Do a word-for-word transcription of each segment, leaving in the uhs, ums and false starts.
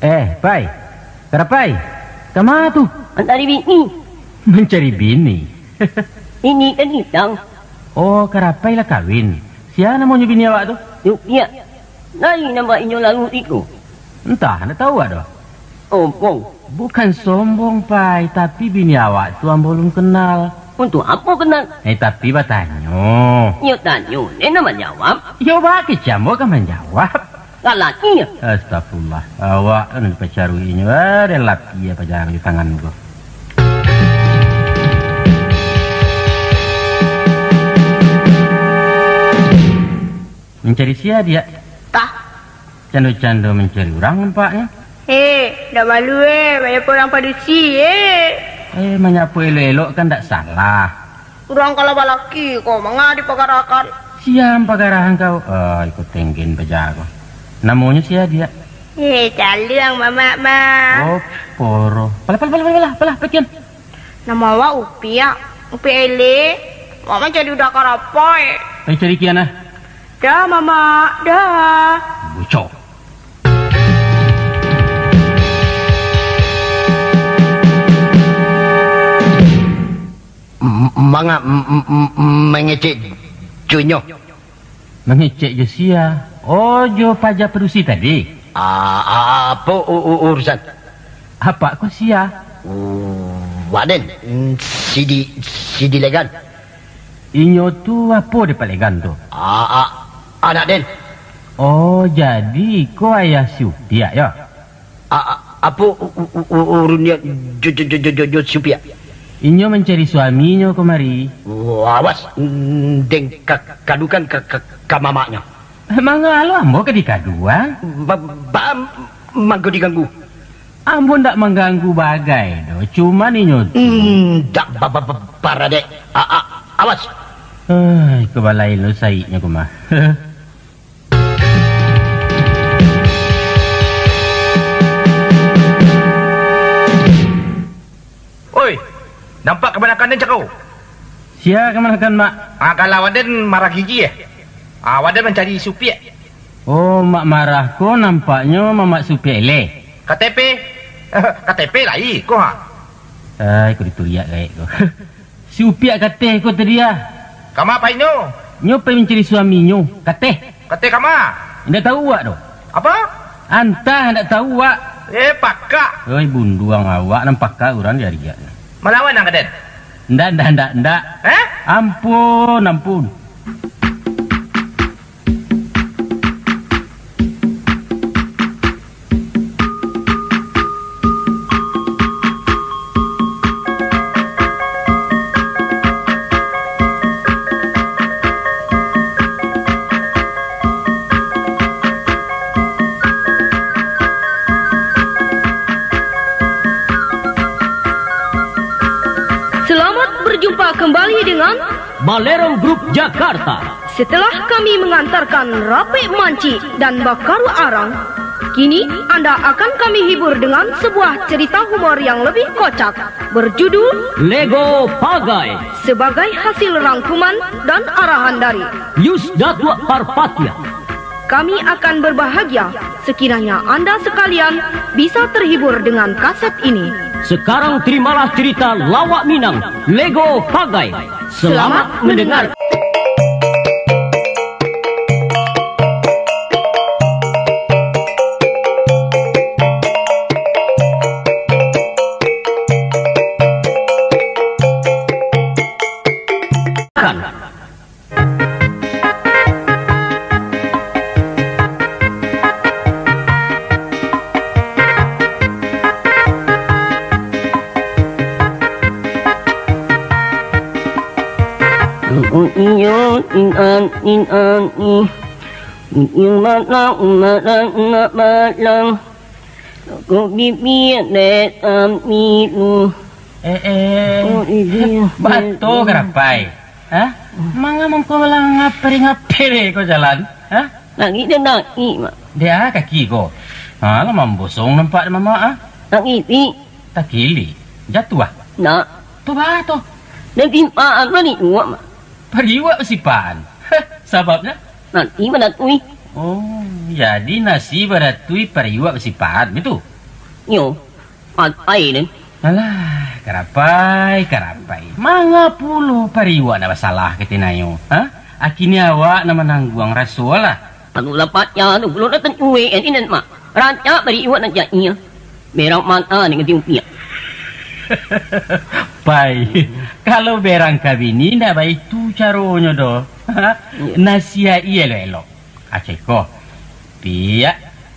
Eh, Pai. Karapai. Kama tu? Mancari bini. Mancari bini? Bini kan bintang. Oh, Karapai lah kawin. Sia namonyo bini awak tu? Yupiak. Lai nampak inyo lalu iko? Entah, ndak tahu awak doh. Sombong. Bukan sombong, Pai, tapi bini awak tu ambo alun kenal. Untuak apo kenal? Eh, tapi batanyo. Iyo tanyo, den nan manjawab. Iyo, baa kecek ambo ka manjawab. Galak iyo. Astagfirullah. Awak kan dipacaruinyo. Ah, den lapia paja di tangan ko. Mancari sia, Diak? Tah. Cando-cando mancari urang nampaknyo. Eh, ndak malu, eh, manyapo urang padusi, eh. Eh, manyapo elok-elok kan ndak salah. Urang kalau balaki ko, manga dipagarakan? Sia nan pagarahan kau? Ah, iko tenggen paja ko. Namonyo sia, Diak? Eh, calung, Mamak, mah. Oh, poro. Palah, palah, palah, palah, palah, pakian. Namo awak Upiak, Upiak Elek. Awak mancari udah Karapai. Pai cari kian ah. Dah, Mamak, dah. Bucok. M-, manga-, m-, m-, m-, mangecek jo inyo. Mangecek jo sia? Oh, jo paja padusi tadi? A-, a-, apo u-, u-, urusan? Apak ko sia? Waden, Sidi, Sidi Legan. Inyo tu apo dek Pak Legan tu? A-, a-, anak den. Oh, jadi iko ayah si Upiak, yo? A-, a-, apo u-, u-, u-, u-, urun niat jo, jo, jo, jo, jo, jo si Upiak? Inyo mancari suaminyo kamari. Awas, den ka-, kadukan ka, ka, ka mamaknyo. Manga lo ambo ka dikadu, ah? Ba-, ba-, mangko diganggu. Ambo ndak mangganggu bagai doh, cuman inyo tu. Hmm, ndak ba-, ba-, ba-, baradek. A-, a-, awas. Ah, iko balain lo saiknyo ko mah. Oi, nampak kamanakan den cako? Sia kamanakan, Mak? Ah, kalau waden marah gigi, eh? Ah, waden mancari si Upiak. Oh, Mak marah ko nampaknyo Mamak si Upiak Elek. K T P? K T P lai ko, ha? Ah, iko dituliak gaek ko. Si Upiak kateh ko tadi ah. Kama pai nyo? Nyo pai mancari suaminyo, kateh. Kateh kama? Indak tahu awak doh. Apa? Antah, indak tahu awak. Eh, pakak. Oi, bunduang awak nan pakak urang diariak. Malawan ang ka den? Ndak, ndak, ndak, ndak. Eh? Ampun, ampun. Selamat berjumpa kembali dengan Balerong Group Jakarta. Setelah kami mengantarkan rapek mancik dan bakaruak arang, kini anda akan kami hibur dengan sebuah cerita humor yang lebih kocak, berjudul Lego Pagai. Sebagai hasil rangkuman dan arahan dari Yus Datuak Parpatiah. Kami akan berbahagia sekiranya anda sekalian bisa terhibur dengan kaset ini. Sekarang terimalah cerita lawak Minang, Lego Pagai. Selamat mendengar. Iyo, inan, inan, ih. Iyo, malang, malang, nak malang. Kok bibia dek kami tu. Eh, eh. Oh, iya. Bato karapai. Hah? Manga mangko malangapir-ngapir ko jalan? Hah? Lagi dia naik, Mak. Dia kaki ko. Ha, lah mambosong nampak dia mamak, ah. Nak ngipik. Takili. Jatuh, ah. Nak. Tu bah tu. Dan timpa apa ni uak, Mak? Pariwak basipan. Sababnya? Nanti mana tu, ih. Oh, jadi nasi baratui pariuak basipaat, bitu? Nyo, patai den. Alah, karapai, karapai. Manga pulo pariuak nak basalah ka tinayo, ha? Akini awak nan manangguang raso lah. Aduh, lapatnya tu, pulo nak tancuek, eh, inen, Mak. Rancak pariuak nak jahil. Berang mata ni kati upiak. Pai, kalau berang ka bini, ndak baitu caronyo doh. Ha? Iya. Nasihat-i elok-elok. Aceh ko. Piak,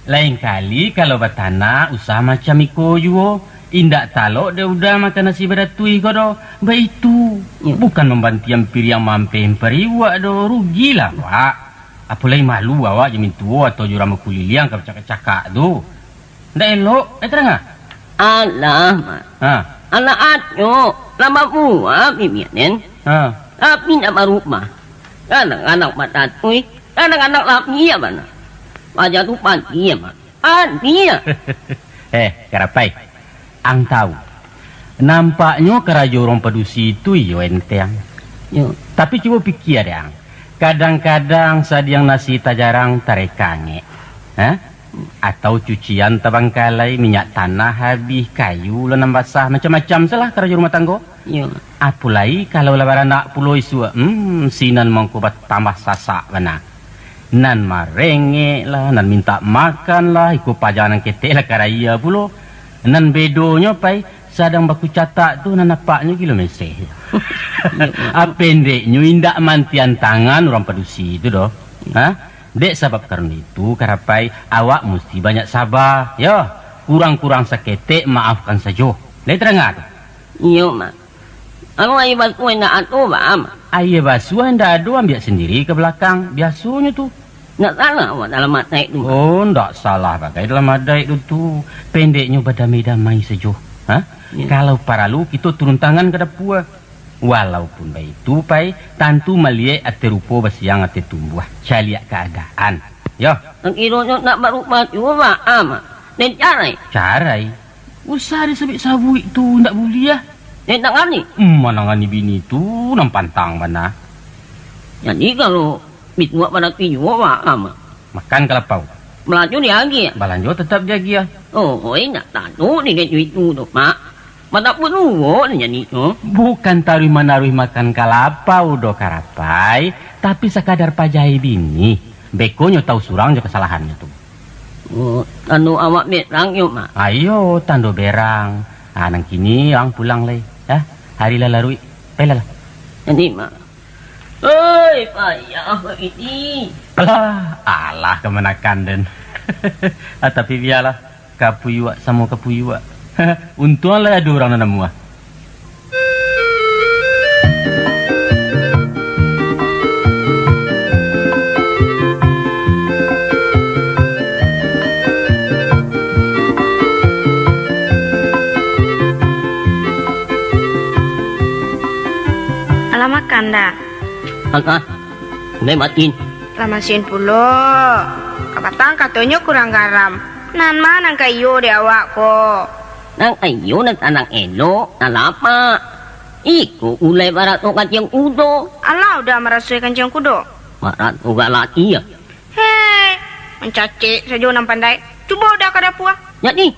lain kali kalau batanak usah macam iko juo. Indak talok dek uda makan nasi baratui ko doh. Baitu. Iya. Bukan mambantiang piriang mampeh pariuak doh. Rugilah awak. Apo lai malu awak jo mintuo atau jo urang bakuliliang ka bacakak-cakak tu. Ndak elok, eh, tarang ah? Alah, Mak. Ha. Alah, acok. Lah babuah bibia den. Ha. Tapi ndak barubah. Kadang-kadang batatui, kadang-kadang labiah bana. Paja tu padiah, Mak. Padiah. Eh, karapai. Ang tahu. Nampaknyo karajo urang padusi tu iyo enteng. Yo. Tapi cubo pikia dek ang. Kadang-kadang sadiang nasi tajarang tareka angek. Ha? Atau cucian tabangkalai, minyak tanah habih, kayu lah nan basah, macam-macam salah karajo rumah tanggo. Iyo. Apo lai kalau lah baranak pulo isuak, hmm, sinan mangko batambah sasak bana. Nan marengek lah, nan mintak makan lah, iko paja nan ketek lah karaya pulo. Nan bedonyo pai, sadang bakucatak tu nan napaknyo gilo meseh. Iyo, Mak. Ah, pendeknyo indak mantian tangan urang padusi tu doh. Ha? Dek sabab karano itu, karapai, awak musti banyak saba, yo. Kurang-kurang saketek, maafkan sajo. Lai tadanga tu? Iyo, Mak. Kalau aia basuah indak ado, baa, Mak? Aia basuah indak ado, ambiak sandiri ka balakang. Biasonyo tu. Ndak salah awak dalam adaik tu, Mak? Oh, ndak salah bagai dalam adaik tu, tu. Pendeknyo badamai-damai sajo. Ha? Iyo. Kalau paralu, kito turun tangan ka dapua. Walaupun baitu, pai, tantu maliek ateh rupo basiang ateh tumbuah, caliak kaadaan. Yo. Sakironyo nak barubah juo, baa, Mak? Den carai? Carai? Usah disabuik-sabuik tu, ndak buliah. Den tangani? Hmm, manangani bini tu nan pantang bana. Jadi, kalau bisuak baratui juo, baa, Mak? Makan kalapau. Balanjo diagiah? Balanjo tetap diagiah. Oh, oi, ndak tando di den itu tu, Mak. Mata pulo nan jadi tu. Bukan taruih-manaruih makan kalapau doh, Karapai, tapi sakadar paja-i bini. Beko nyo tahu surang jo kasalahannyo tu. Oh, tando awak berang yo, Mak? Ayo, tando berang. Ah, nan kini ang pulang lai, yo. Hari lah laruik. Pailah lah. Jadi, Mak. Oi, payah bagini. Alah, alah kamanakan den. Ah, tapi bialah. Kapuyuak samo kapuyuak. Untuang lah ado urang nan namuah. Alah makan dah? Makan. Ulai masin. Lah masin pulo. Kapatang katonyo kurang garam. Nan ma nan ka iyo di awak ko? Nan ka iyo nan tanang elok, nan lamak. Iko ulai baraso kancing kudo. Alah udah marasoi kancing kudo. Baraso galak iyo. Hei, mancacek sajo nan pandai. Cubo udah ka dapua. Jadi,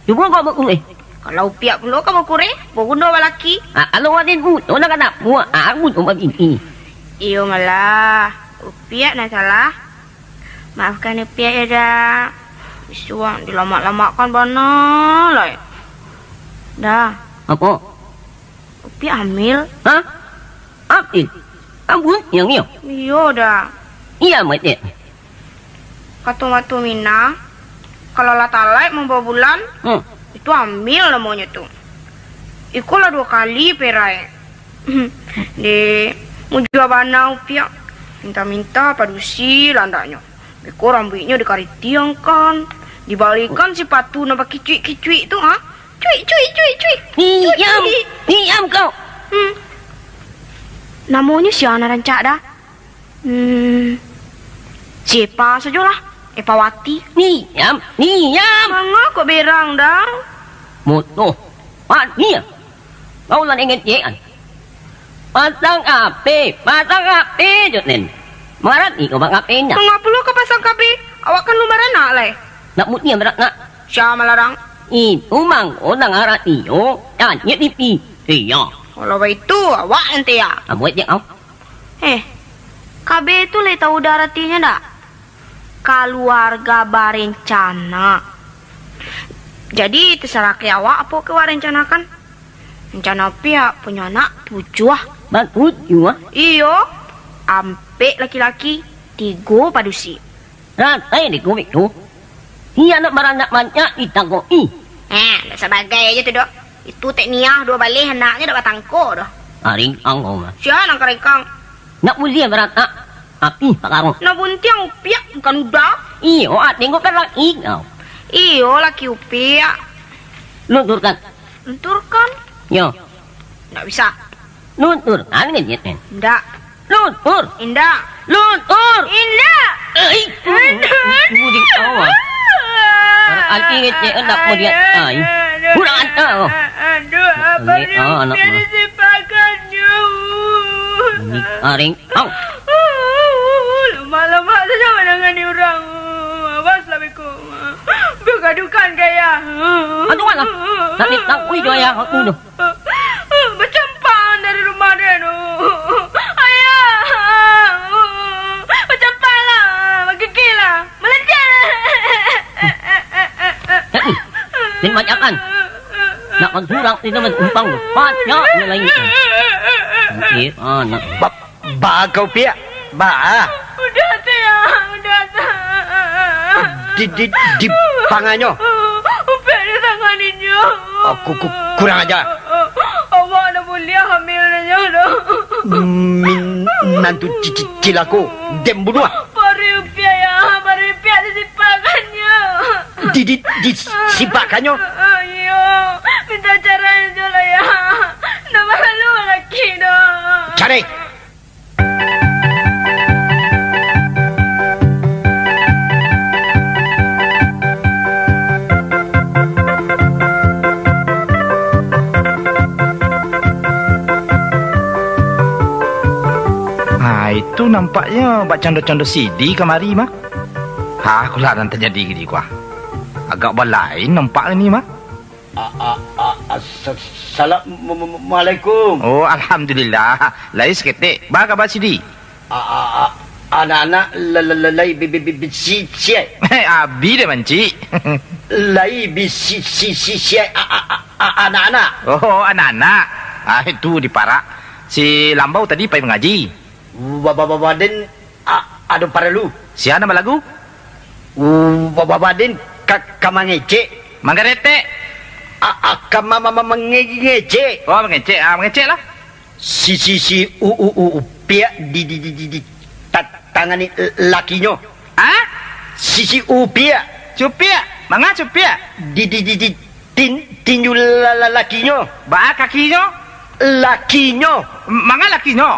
cubo kau bakureh. Kalau upiak pulo ka bakureh, baguno balaki. Ah, kalau aden buto nak ka dapua, ah, buto babini. Iyo malah, upiak nan salah. Maafkan upiak yo, Da. Bisuak dilamak-lamakkan bana lai. Da. Apo? Upiak hamil. Hah? Hamil? Ambuang iyo? Iyo, Da. Iyo, Mak, dek. Kato mato Minah, kalau lah talaik mambawa bulan, Hmm. itu hamil namonyo tu. Iko lah duo kali perai. Dek, mujua bana upiak. Minta-minta padusi lah andaknyo. Beko rambuiknyo dikaritiangkan, dibalikan sipatu nan bakicuik-kicuik tu, ha? Cuik, cuik, cuik, cuik. Diam, cuik. Diam kau. Hmm. Namonyo sia nan rancak, Da? Hmm. Si Epa sajolah, Epawati. Diam, diam. Manga kok berang, Da? Bodoh. Padiah. Kau lah dengetiak an. Pasang H P, pasang H P jo, Nen. Mangarati ko bak K B ndak? Mangapo lo ka pasang K B? Awak kan alun baranak lai. Ndak mudiah baranak. Sia malarang? Itu mangko nan arati yo, caliak di T V yo. Kalau baitu, awak nan tiak. Ambo tiak au. Eh, K B tu lai tau dah aratinyo ndak? Kaluarga barencana. Jadi, tasarah ka awak apo ke awak rencanakan. Rencana Upiak punyo anak tujuah. Batujuah? Iyo. Ampek laki-laki, tigo padusi. Ratai dek kobek tu. Sia nak baranak banyak ditangkok-i. Eh, ndak sabagai aja tu doh. Itu tek niah duo baleh anaknyo dak batangko doh. Karingkang kau mah. Sia nan karingkang? Nak buliah baranak, tapi pakaro. Nak buntiang Upiak bukan uda. Iyo, ah, tengok kan laki kau. Iyo, laki Upiak. Lunturkan. Lunturkan? Yo. Ndak bisa. Lunturkan, ngejek, men. Ndak. Luntur. Indak. Luntur. Indak. Eh, indak. Budik awak. Para alki ngecek, ndak mau dia. Ai. Kurang ajar. Aduh, apa ni? Ah, anak dia mah. Disipakannyo. Budik aring. Au. Lamah-lamah saja manangani urang. Awas lah beko. Bagadukan gaya. Aduh, alah. Tak ditahui jo ayah aku tu. Bacampang dari rumah dia tu. Ayah! Bacampanglah! Bagigihlah! Malantiang! Hei, den banyakan. Nak manturang, tidak mantumpang. Banyak yang lain. Nanti, ah, nak. Bab- Ba kau, Piak? Ba. Udah, Tiang. Udah, Tiang. Di, di, di panganyo. Upiak di tangan inyo. Oh, ku, ku, kurang aja. Awak dah buliah hamil inyo doh. Minantu ci-, ci-, cilako. Den bunuah. Pari Upiak, ya. Pari Upiak di sipakannyo. Di, di, di sipakannyo? Iyo. Minta carai jo lah, ya. Ndak malu laki doh. Carai. Ha, itu nampaknyo bak cando-cando sidi kamari mah. Ha, kulah nan tajadi kini kuah. Agak balain nampak ini mah. A, a, a, a, sa-, salamualaikum. Oh, alhamdulillah. Lai saketek. Ba kaba sidi? A, a, a, anak-anak la-, la-, la-, lai bi-, bi-, bi-, bi-, si-, siai. Abi deh, mancik. Lai bi-, si-, si-, si-, siai a, a, a, a, anak-anak. Oh, anak-anak. Ah, itu diparak. Si Lambau tadi pai mangaji. Wa-, wa-, wa-, waden, a-, ado paralu. Sia nan balagu? Wa-, wa-, waden ka, ka mangecek. Manggaretek. A-, a-, ka ma-, ma-, ma-, mange-, ngecek. Oh, mangecek. Ah, mangecek lah. Si, si, si, u, u, u, Upiak di, di, di, di, di, ta-, tangani lakinyo. Ah? Si, si Upiak. Si Upiak? Manga si Upiak? Di, di, di, di, tin-, tinju la-, la-, lakinyo. Baa kakinyo? Lakinyo. M-, manga lakinyo?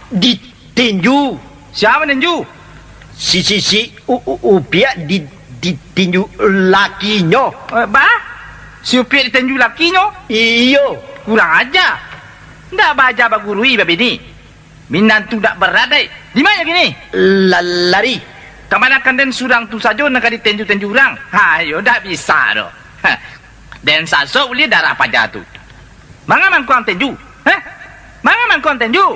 Ditinju. Sia maninju? Si, si, si U-, U-, Upiak di, ditinju lakinyo. Eh, baa? Si Upiak ditinju lakinyo? Iyo. Kurang aja. Ndak baaja baguru babini. Minantu ndak baradaik. Di ma kini? La-, lari. Kamanakan den surang tu sajo nan ka ditinju-tinju urang? Ha, iyo, ndak bisa doh. Ha, den sasok buliah darah paja tu. Manga mangkuang tinju? Heh? Manga mangkuang tinju?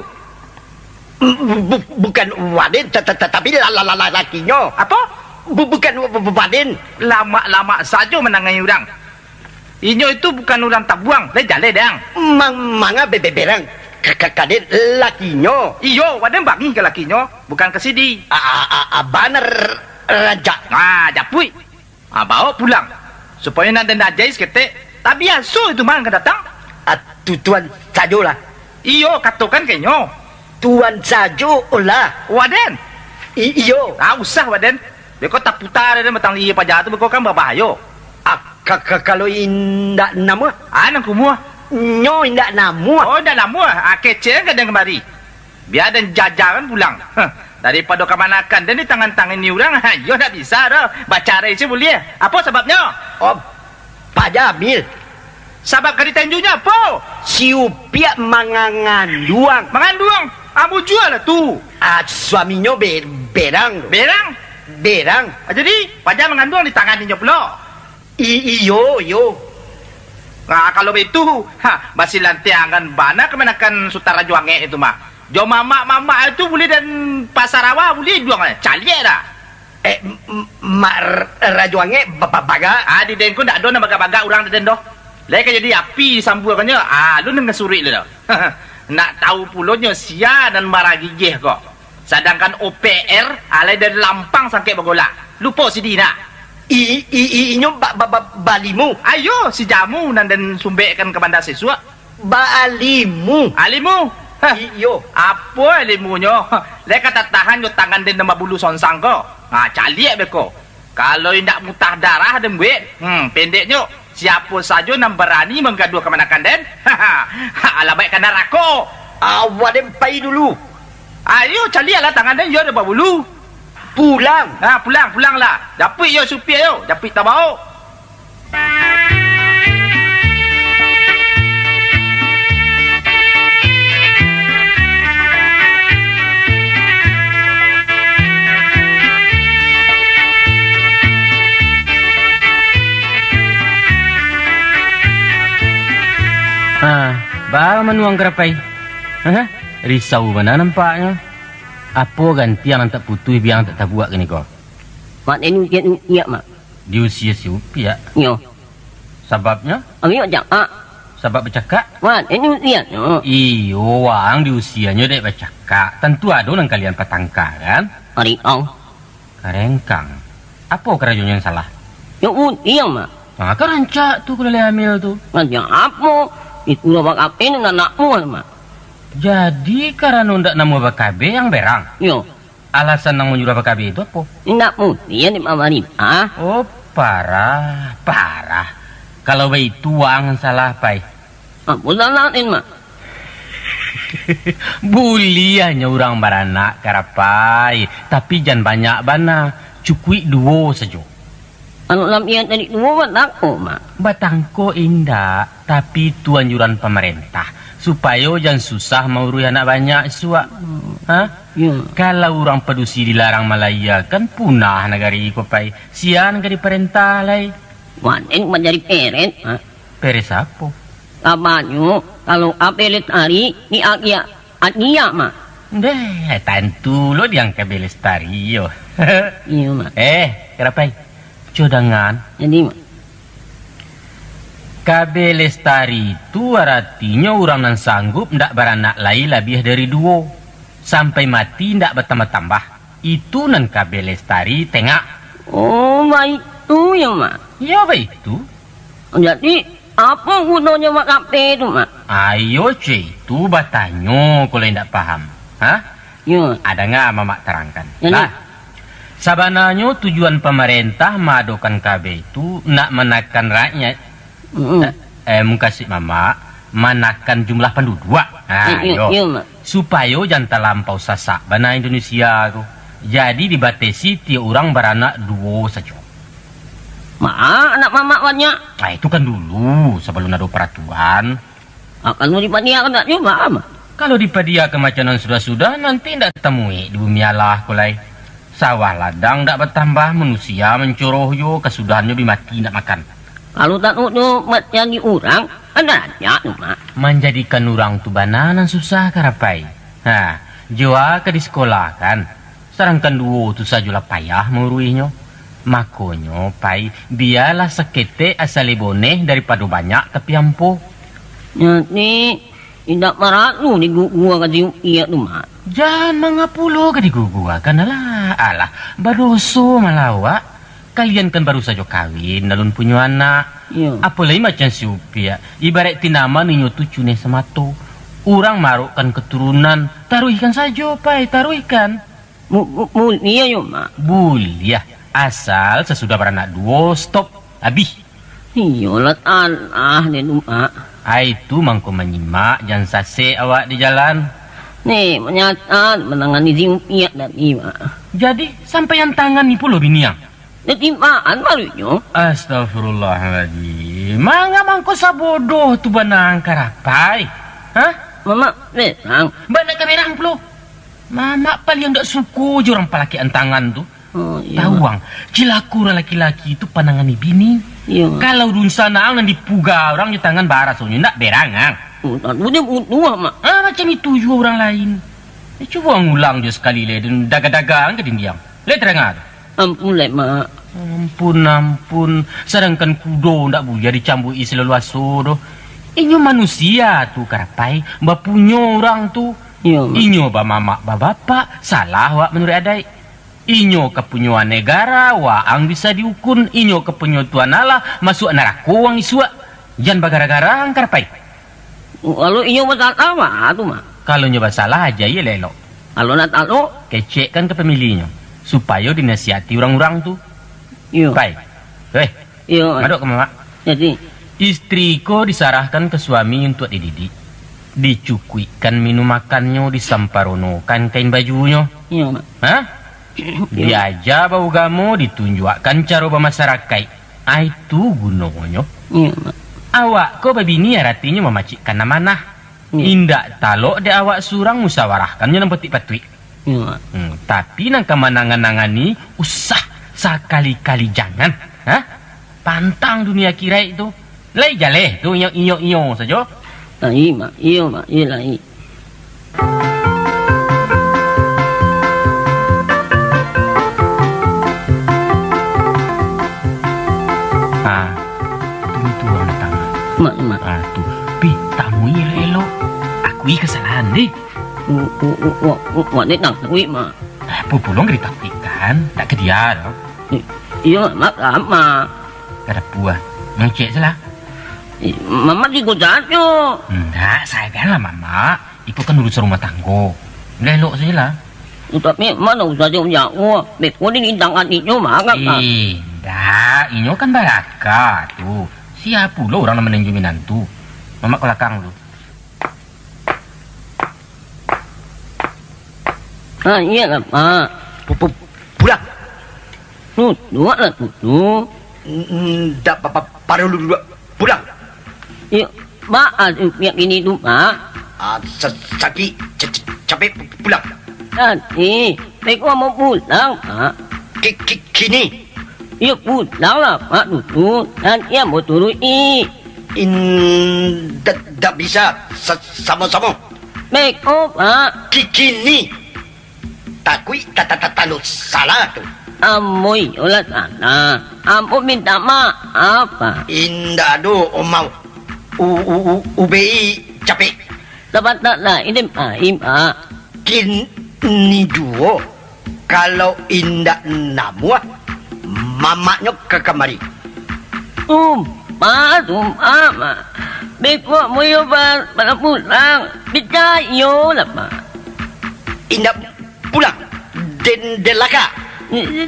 Bu-, bu-, bukan waden, ta-, ta-, ta-, tapi la-, la-, la-, la-, lakinyo. Apo? Bu-, bukan wa-, wa-, waden. Lamak-lamak sajo manangani urang. Inyo itu bukan urang tabuang, lai jaleh dang. Mang-, manga be-, be-, berang ka-, ka-, kaden lakinyo. Iyo, waden bangih ka lakinyo, bukan ka sidi. A-, a-, a-, a-, banar rancak. Ah, japuik. Ah, baok pulang. Supayo nak den ajai saketek, tabiaso itu mah ka datang. Ah, tu-, tuan sajolah. Iyo, katokan ka inyo. Tuan sajolah. Waden. I-, iyo. Ah, usah, waden. Beko taputa den batang lihia paja tu, beko kan babahayo. Ah, ka-, ka-, kalau indak namuah? Ah, nan kumuah. Nyo indak namuah. Oh, indak namuah. Ah, kecek ka den kamari. Bia den jajakan pulang. Heh, daripado kamanakan den ditangan-tangani urang, ha, iyo ndak bisa doh. Bacarai se buliah. Apo sababnyo? Oh, Pak Jamil. Sabab ka ditanjunyo apo? Si Upiak manganganduang. Manganduang? Ah, bujua lah tu. Ah, suaminyo be-, berang tu. Berang? Berang. Ah, jadi, paja manganduang di tangan inyo pulo? I-, iyo, iyo. Nah, kalau baitu, ha, basilantiangan bana kamanakan Sutan Rajo Angek itu mah. Jo mamak-mamak itu buliah den pasarawa, buliah juo, caliak dah. Eh, m-, m-, Mak R-, Rajo Angek ba-, ba-, bagak? Ah, di den ko ndak ado nan bagak-bagak urang di den doh. Lai ka jadi api disambuangannyo, ah, alun nan suruik lu doh. Nak tahu pulonyo sia nan maragigih ko. Sadangkan O P R, alai dari lampang sangkek bagolak. Lupo sidi nak? I-, i-, i-, inyo ba-, ba-, ba-, balimu? Ayo, si jamu nan den sumbekkan ka banda sisuak. Baalimu. Alimu? Hah. Iyo. Apo alimunyo? Lai ka tatahan jo tangan den nan babulu sonsang ko. Ha, caliak beko. Kalau indak mutah darah den buek, hmm, pendeknyo, siapo sajo nan barani manggaduah kamanakan den, alabaik ka narako. Awak den pai dulu. Ayo, caliaklah tangan den, yo den babulu. Pulang. Ha, pulang, pulanglah. Japuik yo supia yo, japuik tabaok. Ah, baa manuang karapai? Hah? Risau bana nampaknyo. Apo gantiang nan tak putuih, biang tak tabuak kini ko? Mak, den uciak-uciak, Mak. Diusia si Upiak? Iyo. Sababnyo? Abih bacakak. Sabab bacakak? Mak, den uciaknyo. Iyo, waang diusianyo dek bacakak. Tantu ado nan kalian patangka, kan? Ari au. Karengkang. Apo karajonyo nan salah? Yo, uciak, Mak. Ah, kan rancak tu kalau lai hamil tu. Rancak apo? Itu lah bakape nan nak buah, Mak. Jadi, karano ndak namuah bakabe, ang berang? Iyo. Alasan nan manyuruah bakabe tu apo? Indak buliah dek pamarintah. Oh, parah, parah. Kalau baitu, waang salah, Pai. Apo salah den, Mak? Buliahnyo urang baranak, Karapai, tapi jan banyak bana, cukuik duo sajo. Kalau labiah dari duo, batangko, Mak. Batangko indak, tapi tu anjuran pamarentah, supayo jan susah mauruih anak banyak isuak. Hmm. Ha? Yo. Kalau urang padusi dilarang malayia, kan punah nagari ko, Pai. Sia nan ka diparentah lai? Waden manjadi peret, Mak. Peret apo? Kabanyo, kalau Ape Lestari, di agiah Agiah, Mak. Deh, tantu lo diangka Belestari yo. Iyo, Mak. Eh, Karapai, co dangan. Jadi, Mak. Kabe Lestari tu aratinyo urang nan sanggup ndak baranak lai labiah dari duo, sampai mati ndak batambah-tambah. Itu nan Kabe Lestari tengak. Oh, baitu yo, Mak. Iyo, baitu. Jadi, apo gunonyo bakape tu, Mak? Ayo, ceh, itu batanyo, kalau indak paham. Ha? Yo. Ah, danga Mamak tarangkan. Jadi? Lah, sabananyo tujuan pamarentah maadokan kabe itu nak manakan rakyat. Mm-mm. Eh, eh, mukasuik Mamak, manakan jumlah panduduak. Ha, Eh, yo, yo. Yo, Mak. Supayo jan talampau sasak bana Indonesia ko. Jadi dibatesi tiok urang baranak duo sajo. Mak, anak Mamak banyak. Ah, itu kan dulu, sabalun ado paraturan. Ah, kalau dipadiakan ndak cubo, Mak? Kalau dipadiakan macam nan sudah-sudah, nanti ndak tamuik di bumi Allah ko lai. Sawah ladang ndak batambah, manusia mancoroh juo, kasudahannyo bi mati ndak makan. Kalau taruih tu manjadi urang, kan rancak tu, Mak. Manjadikan urang tu bana nan susah, Karapai. Ha, jo a ka disakolahkan, sadangkan duo tu sajo lah payah mauruihnyo. Makonyo, Pai, bialah saketek asa lai boneh daripado banyak tapi ampo. Jadi, indak paralu diguguakan si Upiak tu, Mak? Jan mangapulo ka diguguakan, alah, alah, badoso malah awak. Kalian kan baru sajo kawin, alun punyo anak. Iyo. Apo lai macam si Upiak, ibaraik tanaman inyo tu cuneh samato. Urang maarokkan katurunan, taruihkan sajo, Pai, taruihkan. Bu-, bu-, buliah yo, Mak? Buliah, asal sasudah baranak duo, stop, abih. Iyolah, tanah den tu, Mak. Ai tu mangko manyimak, jan sasek awak di jalan. Nih, manyatat manangani si Upiak tadi, Mak. Jadi, sampai ang tangani pulo bini ang? Dek timpaan baruinyo. Astagfirullahaladzim. Manga mangko sabodoh tu bana ang, Karapai? Hah? Mamak berang. Bana ka berang pulo. Mamak paliang dak suko jo urang palakek antangan tu. Oh, iyo, Tahu, Mak. Ang, cilako urang laki-laki tu panangani bini. Iyo, Mak. Kalau dunsanak ang nan dipuga urang jo tangan barasonyo, ndak berang, Ang. Oh, tak butuh, butuh, Mak. Ah, macam itu juo urang lain. Eh, cubo ang ulang jo sakali lai, dan daga-daga ang ka dindiang. Lai tadanga tu? Ampun, lai, Mak. Ampun, ampun. Sadangkan kudo ndak buliah dicambuik-i salaluaso doh. Inyo manusia tu, Karapai, bapunyo urang tu. Iyo, Mak. Inyo bamamak babapak, salah awak manuruik adaik. Inyo kapunyoan negara, waang bisa diukun. Inyo kapunyo Tuhan Allah, masuak narako waang isuak. Jan bagara-gara ang, Karapai. Kalau inyo basalah, baa tu, Mak? Kalau inyo basalah, aja-i elok-elok. Kalau ndak talok? Kecekkan ka pamilinyo, supayo dinasihati urang-urang tu. Iyo. Pai. Weh, Iyo, Mak. Madok ka mamak. Jadi? Istri ko disarahkan ka suami untuak dididik. Dicukuikkan minum makannyo, disamparonokan kain bajunyo. Iyo, Mak. Hah? Iyo. Diaja baugamo, ditunjuakkan caro bamasarakaik. Ah, itu gunonyo. Iyo, Mak. Awak ko babini aratinyo mamacikkan amanah. Iyo. Indak talok dek awak surang musawarahkannyo nan patuik-patuik. Iyo, Mak. Hmm, tapi nan ka manangan-nangani, usah, sakali-kali jangan. Hah? Pantang dunia akiraik tu. Lai jaleh tu, iyo, iyo, iyo sajo. Lai, Mak. Iyo, Mak. Iyo, lai. Ah, tu, tu urang datang. Mak, Mak. Ah, tu. Pi, tamui elok-elok. Akui kasalahan deh. Wa-, wa-, wa-, wa-, wa-, wak dek takuik, Mak. Apo pulo nan ditakuikkan? Ndak ka dia doh. I-, iyo, Mak, Mak. Kada puas. Mangecek salah. I-, Mamak tigo sajo. Ndak, saganlah, Mamak. Iko kan urusan rumah tanggo. Elok-elok sajolah. Tapi, Mak, ndak usah jauah-jauah. Beko di tangan inyo, Mak, kan, Mak? Eh, ndak. Inyo kan baraka tu. Sia pulo urang nan mananjua minantu. Mamak ka balakang dulu. Ah, iyolah, Mak. Pu-, pu-, pulang. Duduaklah, duduak. N-, ndak pa-, pa-, paralu duduak. Pulang. Iyo, Mak, ah, pihak ini tu, Mak. Ah, sa-, sakik, ca-, ca-, capek, pu-, pulang. Tadi, beko ambo pulang, Mak. Ki-, ki-, kini. Iyo, pulanglah, Mak, duduak. Nanti ambo turuik-i. Indak, ndak bisa sa-, samo-samo. Beko, Mak. Ki-, kini. Takuik ta-, ta-, ta-, tando salah tu. Ambo iyolah salah. Ambo mintak maaf, Mak. Indak ado, Omau. U-, u-, u-, ubei capek. Sabanta lai, Mak. Kini juo, kalau indak namuah, mamaknyo ka kamari. Sumpah, sumpah, Mak. Beko ambo iyo ba-, bana pulang. Picayolah, Mak. Indak pulang, den, den laka.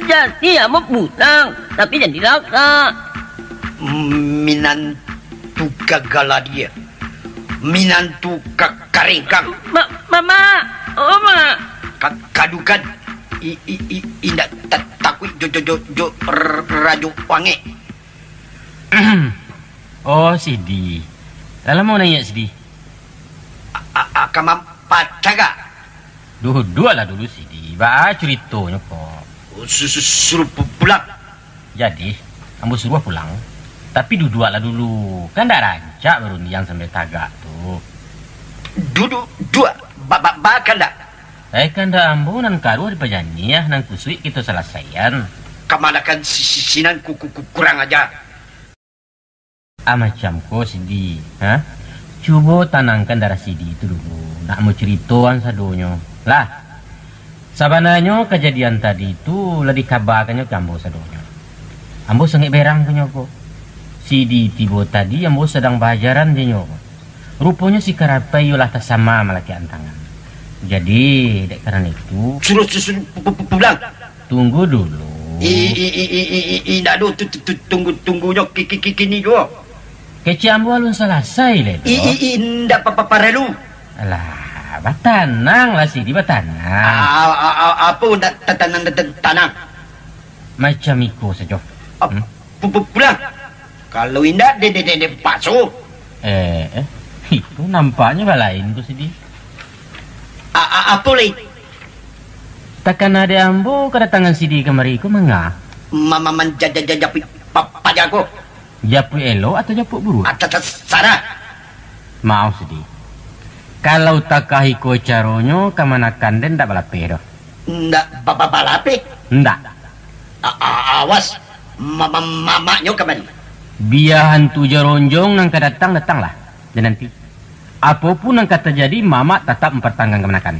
Jadi ambo pulang, tapi jan dilaka. Minantu gagaladia. Minantu ka-, karengkang. Ma-, Mamak, oh, Mak. Ka-, kadukan, i-, i-, i-, indak ta-, takuik jo, jo, jo, jo r-, rajo wangek. Oh, Sidi. Lah lamo naiak, Sidi? A-, a-, a-, ka mampacagak. Duduaklah dulu, Sidi. Baa curitonyo ko? Su-, su-, suruah pu-, pulang. Jadi, ambo suruah pulang, tapi duduaklah dulu. Kan ndak rancak barundiang sambil tagak tu. Dudu-, duak, ba-, ba-, ba-, kandak. Eh, kandak ambo nan karuah dipajaniah, nan kusuik kito salasaian. Kamanakan si-, si-, sinan ku-, ku-, ku-, kurang aja. Ah, macam ko, Sidi, ha? Cubo tanangkan darah Sidi tu dulu, nak ambo curitoan sadonyo. Lah, sabananyo kajadian tadi tu lah dikabaakannyo ka ambo sadonyo. Ambo sangaik baerang ka nyo ko. Sidi tibo tadi ambo sadang baajaran jo inyo ko. Ruponyo si Karapai iyo lah tasama malakek antangan. Jadi, dek karano itu, suruah, su-, suruah pu-, pu-, pu-, pulang. Tunggu dulu. I-, i-, i-, i-, i-, i-, indak ado tu, tu, tu, tunggu-tunggunyo ki-, ki-, ki-, kini juo. Kecek ambo alun salasai lai tu. I-, i-, i-, indak pa-, pa-, paralu. Alah, batananglah, Sidi, batanang. A-, a-, a-, apo ndak ta-, tanang, ta-, ta-, tanang? Macam iko sajo. Ap-, Hmm? pu-, pu-, pulang. Kalau indak, de-, de-, de-, de-, paso. Eh, eh. Iko nampaknyo balain ko Sidi. A-, a-, apo lai? Takana dek ambo kadatangan Sidi kamari ko manga? Ma-, ma-, man-, ja-, ja-, ja-, japuik pa-, paja ko. Japuik elok atau japuik buruak? A, ta-, tasarah. Maoh Sidi. Kalau takah iko caronyo, kamanakan den ndak balapeh doh. Ndak ba-, ba-, balapeh? Ndak. A-, a-, awas, ma-, ma-, mamaknyo kamari. Bia hantu jaronjong nan ka datang, datanglah. Dan nanti, apo pun nan ka tajadi, mamak tatap mampartahankan kamanakan.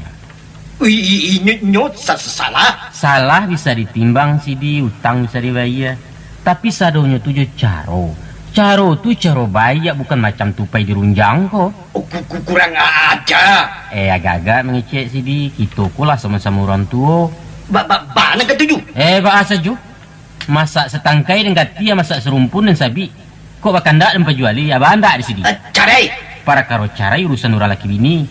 Ui, i-, inyo, nyo sa-, salah. Salah bisa ditimbang Sidi, utang bisa dibayia. Tapi sadonyo tu jo caro. Caro tu caro baiak, bukan macam tupai dirunjang ko. Oh, ku-, ku-, kurang aja. Eh, agak-agak mangecek Sidi, kito ko lah samo-samo urang tuo. Ba-, ba-, bana katuju. Eh, baa sajo. Masak satangkai den gati, masak sarumpun den sabik. Kok bakandak den pajuali, abah andak di Sidi. Eh, carai. Parakaro carai urusan urang laki bini.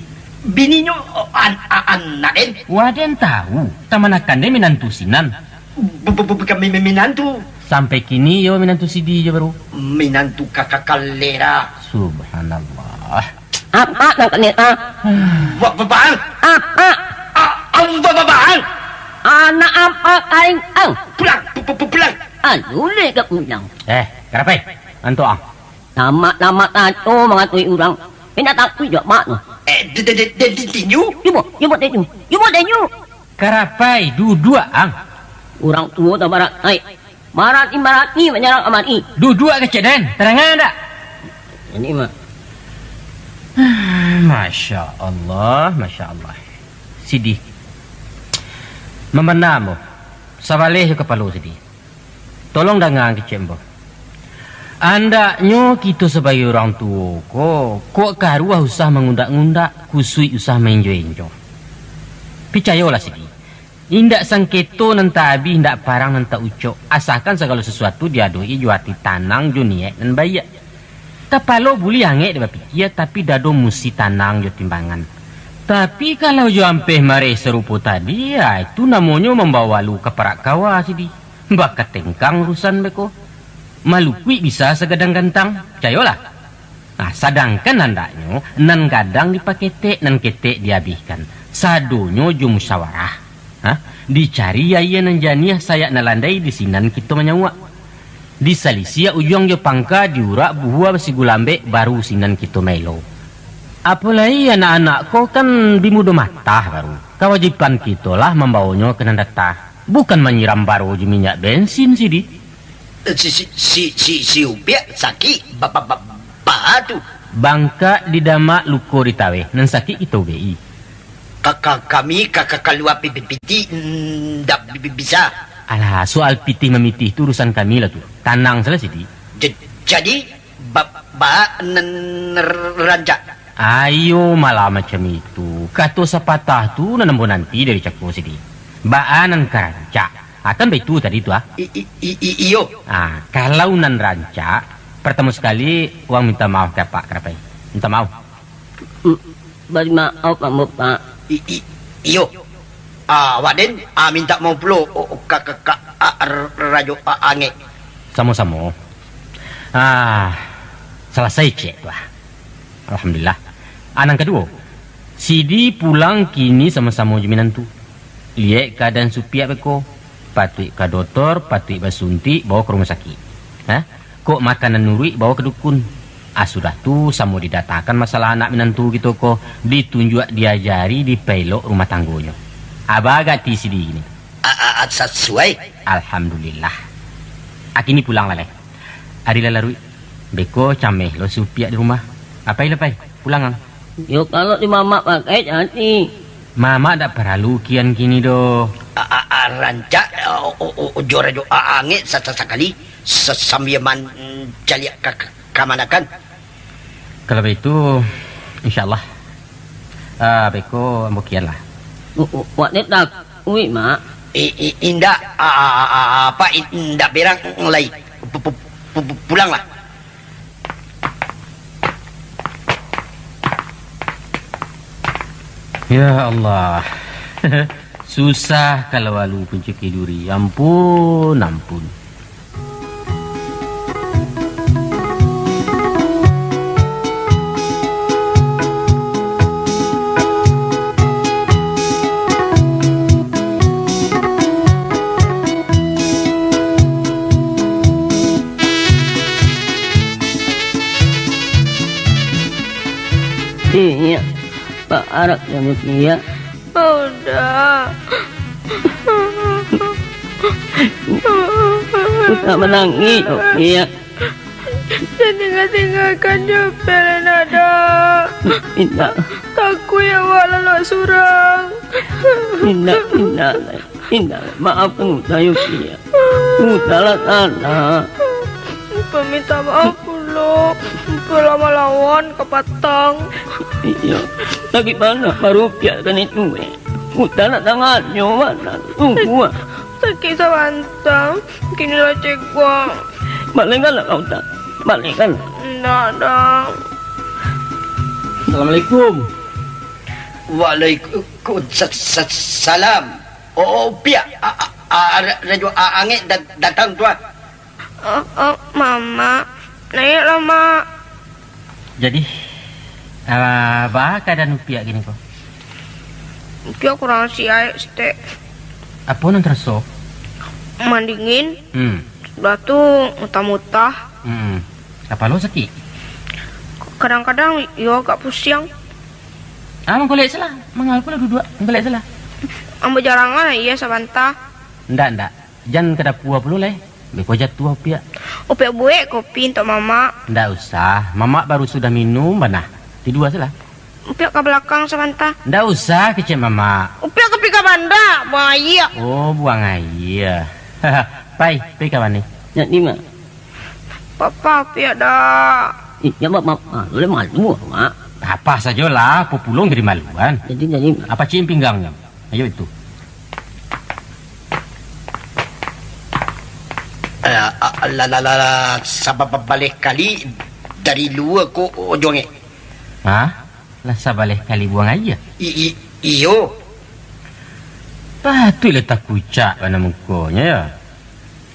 Bininyo, oh, an-, a-, anak den? Wah, den tahu. Kamanakan den minantu sinan. Bu-, bu-, bu-, bukan mi-, mi-, minantu. Sampai kini iyo minantu Sidi jo baru. Minantu ka-, ka-, kalera. Subhanallah. Apak nan kena, ah. Ba-, ba-, bang. Apak. A-, a-, ba-, ba-, bang. Anak apak kain, ang. Pulang, pu-, pu-, pu-, pulang. Aluleh ka pulang. Eh, karapai. Antok, ang. Lamak-lamak kato mangatui urang. Pina takuik jo apak tu. Eh, de-, de-, de-, de-, de-, dinyu? Cubo, cubo dinyu. Cubo dinyu. Karapai, duduak, ang. Urang tuo tabaratai. Barati-barati manyarang kamari. Duduak kecek den, tadangan ndak? Ini, Mak. Masya Allah, Masya Allah. Sidi. Mambana ambo. Sabaleh jo kapalo Sidi. Tolong danga kecek ambo. Andaknyo kito sabagai urang tuo ko, kok karuah usah mangundak-ngundak, kusuik usah mainjo-injo. Picayolah Sidi. Indak sangketo nan taabih, indak parang nan taucok, asakan sagalo sasuatu diadoi jo ati tanang jo niaik nan baiak. Kapalo buliah angek dek bapikia, tapi dado musti tanang jo timbangan. Tapi kalau jo ampeh mareh sarupo tadi, ya, itu namonyo mambawa walu ka parak kawa Sidi. Bakatengkang urusan beko. Malukuik bisa sagadang gantang, picayolah. Nah, sadangkan andaknyo, nan gadang dipaketek, nan ketek diabihkan. Sadonyo jo musyawarah. Ha? Dicari aia nan janiah, sayak nan landai, di sinan kito manyauak. Disalisiak ujuang jo pangka, diurak buhua basigulambek, baru sinan kito maelo. Apo lai anak-anak ko kan bi mudo matah baru. Kawajiban kito lah mambawonyo ka nan data. Bukan manyiram baro jo minyak bensin, Sidi. Si, si, si, si, si Upiak sakik ba-, ba-, ba-, ba tu. Bangkak di damak, luko di taweh, nan sakik kito ubek-i. Ka, ka, kami ka, ka, kalua pi-, pi-, pitih, ndak bi-, bi-, bisa. Alah, soal pitih mamitih tu urusan kami lah tu. Tanang salah, Sidi. Ja-, jadi, Ba-, ba-, nan rancak. Ayo malah macam itu. Kato sapatah tu nan ambo nanti dari cako Sidi. Baa nan ka rancak? Ah, kan baitu tadi tu, ah. I-, i-, i-, i-, iyo. Ah, kalau nan rancak, partamo sakali, wang minta maaf ka Apak Karapai. Minta maaf. M-, bari maaf, Pak Murtad. I-, i-, iyo. Ah, awak den, ah, minta maaf pulo, o-, o-, ka, ka, ka, ah, r-, Rajo, ah, Angek. Samo-samo. Ah, salasai ciek tu, ah. Alhamdulillah. Ah, nan kaduo, Sidi pulang kini samo-samo jo minantu. Liek kaadaan si Upiak beko, patuik ka dotor, patuik basuntik, bawa ka rumah sakik. Ha? Kok makan nan nuruik, bawa ka dukun. Ah, sudah tu, samo didatangkan masalah anak minantu kito ko, ditunjuak, diajari, dipaelok rumah tanggonyo. Abah agak ati Sidi kini. A, a, a, sasuai. Alhamdulillah. Ah, kini pulang lah lai. Ari lah laruik. Beko cameh lo si Upiak di rumah. Apai lah, Pai. Pulang ang. Yo, kalau di mamak pakai jadi. Mamak dak paralu kian kini doh. A, a, a, rancak, o, o, o, jo Rajo A, Angek sa-, sa-, sakali sa-, sambia mancaliak ka, ka, kamanakan. Kalau baitu, insyaallah. Ah, beko ambo kian lah. U-, u-, wak ni takuik, Mak. I-, i-, indak, a, a, a, a, apa, indak berang lai. Pu-, pu-, pu-, pu-, pulanglah. Ya Allah. Susah kalau alu kuncuki duri. Ampun, ampun. Piak, baarok jo Piak. Uda. Uda manangih, Piak. Jan tingga-tinggakan jo Piak, Nada. Indak. Takuik awak lalok surang. Indak, indak. Indak, maafkan Uda yo, Piak. Uda lah salah. Uda minta maaf pulo. Uda lah malawan ka patang. Iyo, sakik bana paruik Piak kan itu, eh. Uda nak tangannyo bana. Sungguah. Sakik sabanta, kini lah ceguang. Baliakkanlah ka Uda. Baliakkan. Indak, Da. Assalamualaikum. Waalaikumsalam. Oh, Piak, a, a, a, ra-, rajo a, angek da-, datang tu, ah. Oh, oh, Mamak, naiaklah, Mak. Jadi, ah, baa kaadaan Upiak kini ko? Upiak kurang siaik sitek. Apo nan taraso? Mandingin. Hmm. Sudah tu mutah-mutah. Hmm. Kapalo sakik? Kadang-kadang iyo agak pusiang. Ah, mangkolek salah. Mangapa lah duduak? Mangkolek salah. Ambo jarangan iyo sabanta. Ndak, ndak. Jan ka dapua pulo lai. Beko jatuah Upiak. Upiak buek kopi untuak Mamak. Ndak usah. Mamak baru sudah minum bana. Tidua salah. Upiak ka balakang sabanta. Ndak usah kecek Mamak. Upiak ka pai ka banda, buang aia. Oh, buang aia. Pai, pai ka banda. Ndak ni, Mak. Papa, Upiak dak. Ih, ya, Mak, Mak. Malu, malu, Mak. Apa sajolah, populong jadi maluan. Jadi, jadi, Mak. Apa cium pinggangnyo? Ayo itu. Eh, a-, la, la, la, la, sabaleh kali dari lua ko ojongnyo. Hah? Lah sabaleh kali buang aia? I-, i-, iyo. Patuiklah takucak bana mukonyo, yo.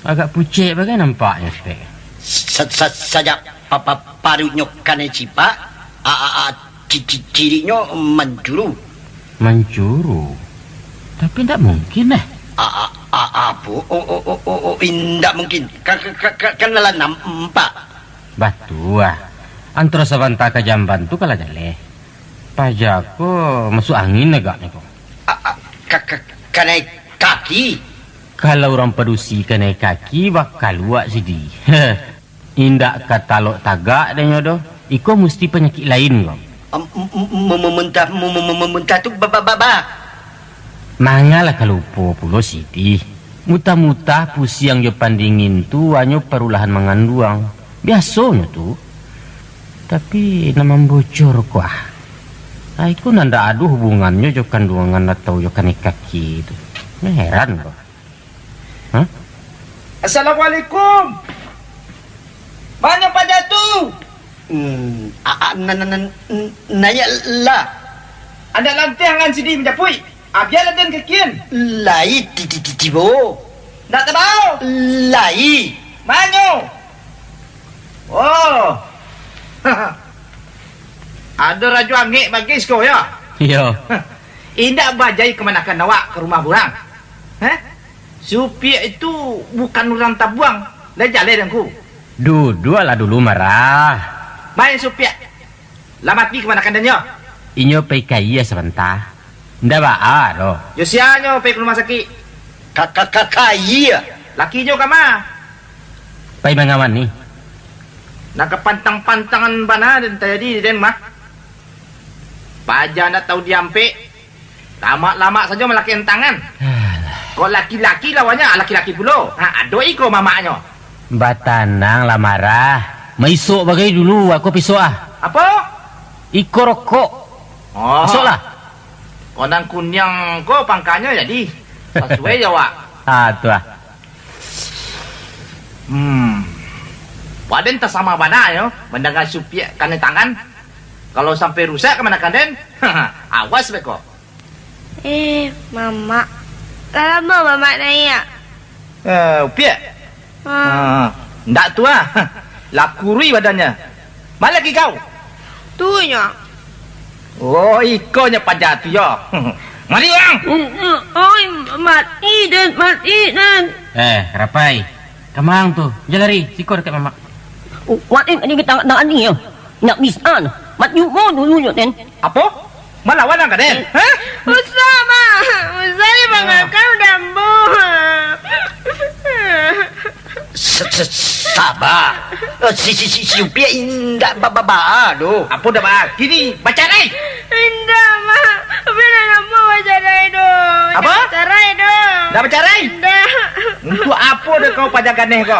Agak pucek bagai nampaknyo, Stek. Sa-, sa-, sajak pa-, pa-, paruiknyo kanai cipak, a-, a-, a-, ci-, ci-, ciriknyo mancuru. Mancuru? Tapi ndak mungkin, eh. A-, a-, a-, apo? Oh, oh, oh, oh, oh, indak mungkin. Ka-, ka-, ka-, ka-, kan lah nampak. Batua. Antaro sabanta ka jamban tu ka lah jaleh. Paja ko masuak angin agaknyo ko. A-, a-, ka-, ka-, kanai kaki? Kalau urang padusi kanai kaki, bakaluak sidi. Indak ka talok tagak dek nyo doh. Iko musti panyakik lain ko. Am, m-, m-, m-, m-, muntah, m-, m-, m-, m-, muntah tu ba-, ba-, ba-, ba. Mangalah ka lupo pulo sidi. Mutah-mutah pusiang jo pandingin tu hanyo parulahan manganduang. Biasonyo tu. Tapi, nan mambocor ko, ah. Ah, iko nan ndak ado hubungannyo jo kanduangan atau jo kanai kaki tu. Heran ko. Hah? Assalamualaikum. Manyo paja tu? Hmm, a, a, na, na, na, n-, naiaklah. Anak lanteh angan sidi manjapuik. Abialah den kakian. Lai ti, ti, ti, tibo. Ndak tabao. Lai. Manyo? Oh. Ado rajo angek bagis ko, yo? Iyo. Indak bajai kamanakan awak ka rumah urang. Heh? Si Upiak itu bukan urang tabuang. Lah jaleh dengku. Duduaklah dulu, Marah. Main si Upiak. Lah mati kamanakan den nyo? Inyo pai ka aia sabanta. Ndak baa doh. Jo sia nyo pai ka rumah sakik? Ka, ka, ka, ka aia. Laki nyo kama? Pai mangawan ni. Nan kapantang-pantangan bana den tajadi den mah. Paja ndak tahu diampek. Lamak-lamak sajo malakekkan tangan. Alah. Kok laki-laki lawannya laki-laki pulo. Ha, ado iko mamaknyo. Batananglah, Marah. Maisok bagai dulu, aku pisok ah. Apo? Iko rokok. Oh. Masuklah. Kok nan kuniang ko pangkanyo jadi. Sasuai jo awak. Ah, tu ah. Hmm. Waden tasama bana yo, mandanga si Upiak kanai tangan. Kalau sampai rusak kamanakan den, awas beko. Eh, Mamak. Lah lamo Mamak naiak? Eh, Upiak? Ah. Ah, ndak tu ah. Lah kuruih badannyo. Ma lai kau? Tu nyo. Oh, iko nyo paja tu yo. Mari urang. Mm, mm, oi, mati den, mati den. Eh, Karapai. Kamang tu. Jan lari, siko dakek Mamak. Waden tadi ka tangan-tangan ni yo. Nak bisa. Mat juo dulu nyo, Den. Apo? Malawan ang ka, Den? Hah? Usah, Mak. Usah dibangakan udah ambo. Sa-, sa-, saba. Eh, si, si, si, si Upiak indak ba-, ba-, baa doh. Apo ndak baa? Kini bacarai. Indak, Mak. Upiak indak namuah bacarai doh. Apo? Indak bacarai doh. Indak bacarai? Indak. Untuak apo dek kau paja ganeh ko?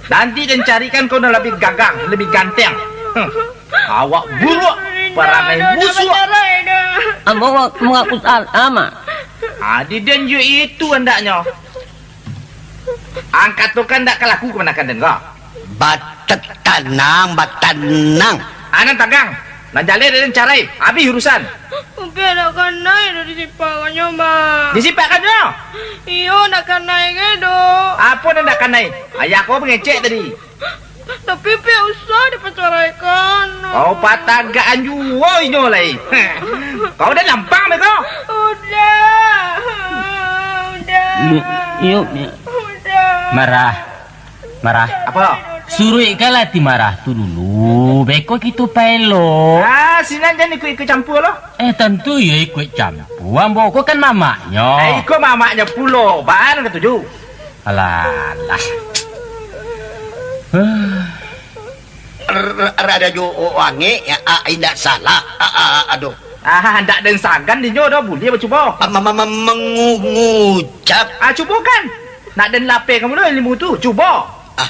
Nanti den carikan kau nan labiah gagah, labiah ganteng. Hmm. Awak buruak, parangai busuak. Ambo mangaku salah, Mak. Adi den jo itu andaknyo. Ang katokan ndak ka laku kamanakan den ko? Batanang, batanang. Anan tagang, nan jaleh den carai, abih urusan. Upiak ndak kanai doh disipakannyo, Mak. Disipakannyo? Iyo, ndak kanai ge doh. Apo nan ndak kanai? Ayah kau mangecek tadi. Tapi Upiak usah dipacaraikan. Kau patagakan juo inyo lai. Kau udah lampang beko? Udah. Udah. Iyo, iyo, iyo. Udah. Marah. Marah. Apo? Suruikkanlah ti Marah tu dulu. Beko kito paelo. Ah, sinan jan ikut-ikut campua lo. Eh, tantu iyo ikut campua. Ambo ko kan mamaknyo. Eh, iko mamaknyo pulo. Baa nan katuju? Alah, alah. Ra-, ra-, rada jo angek, ya, ah, indak salah. Ah, ah, ah, aduh. Ah, ndak den sagan dinyo doh, buliah bacubo. Ah, ma-, ma-, ma-, mangu-, ngucap. Ah, cubokan. Nak den lapehkan pulo ilmu tu, cubo. Ah,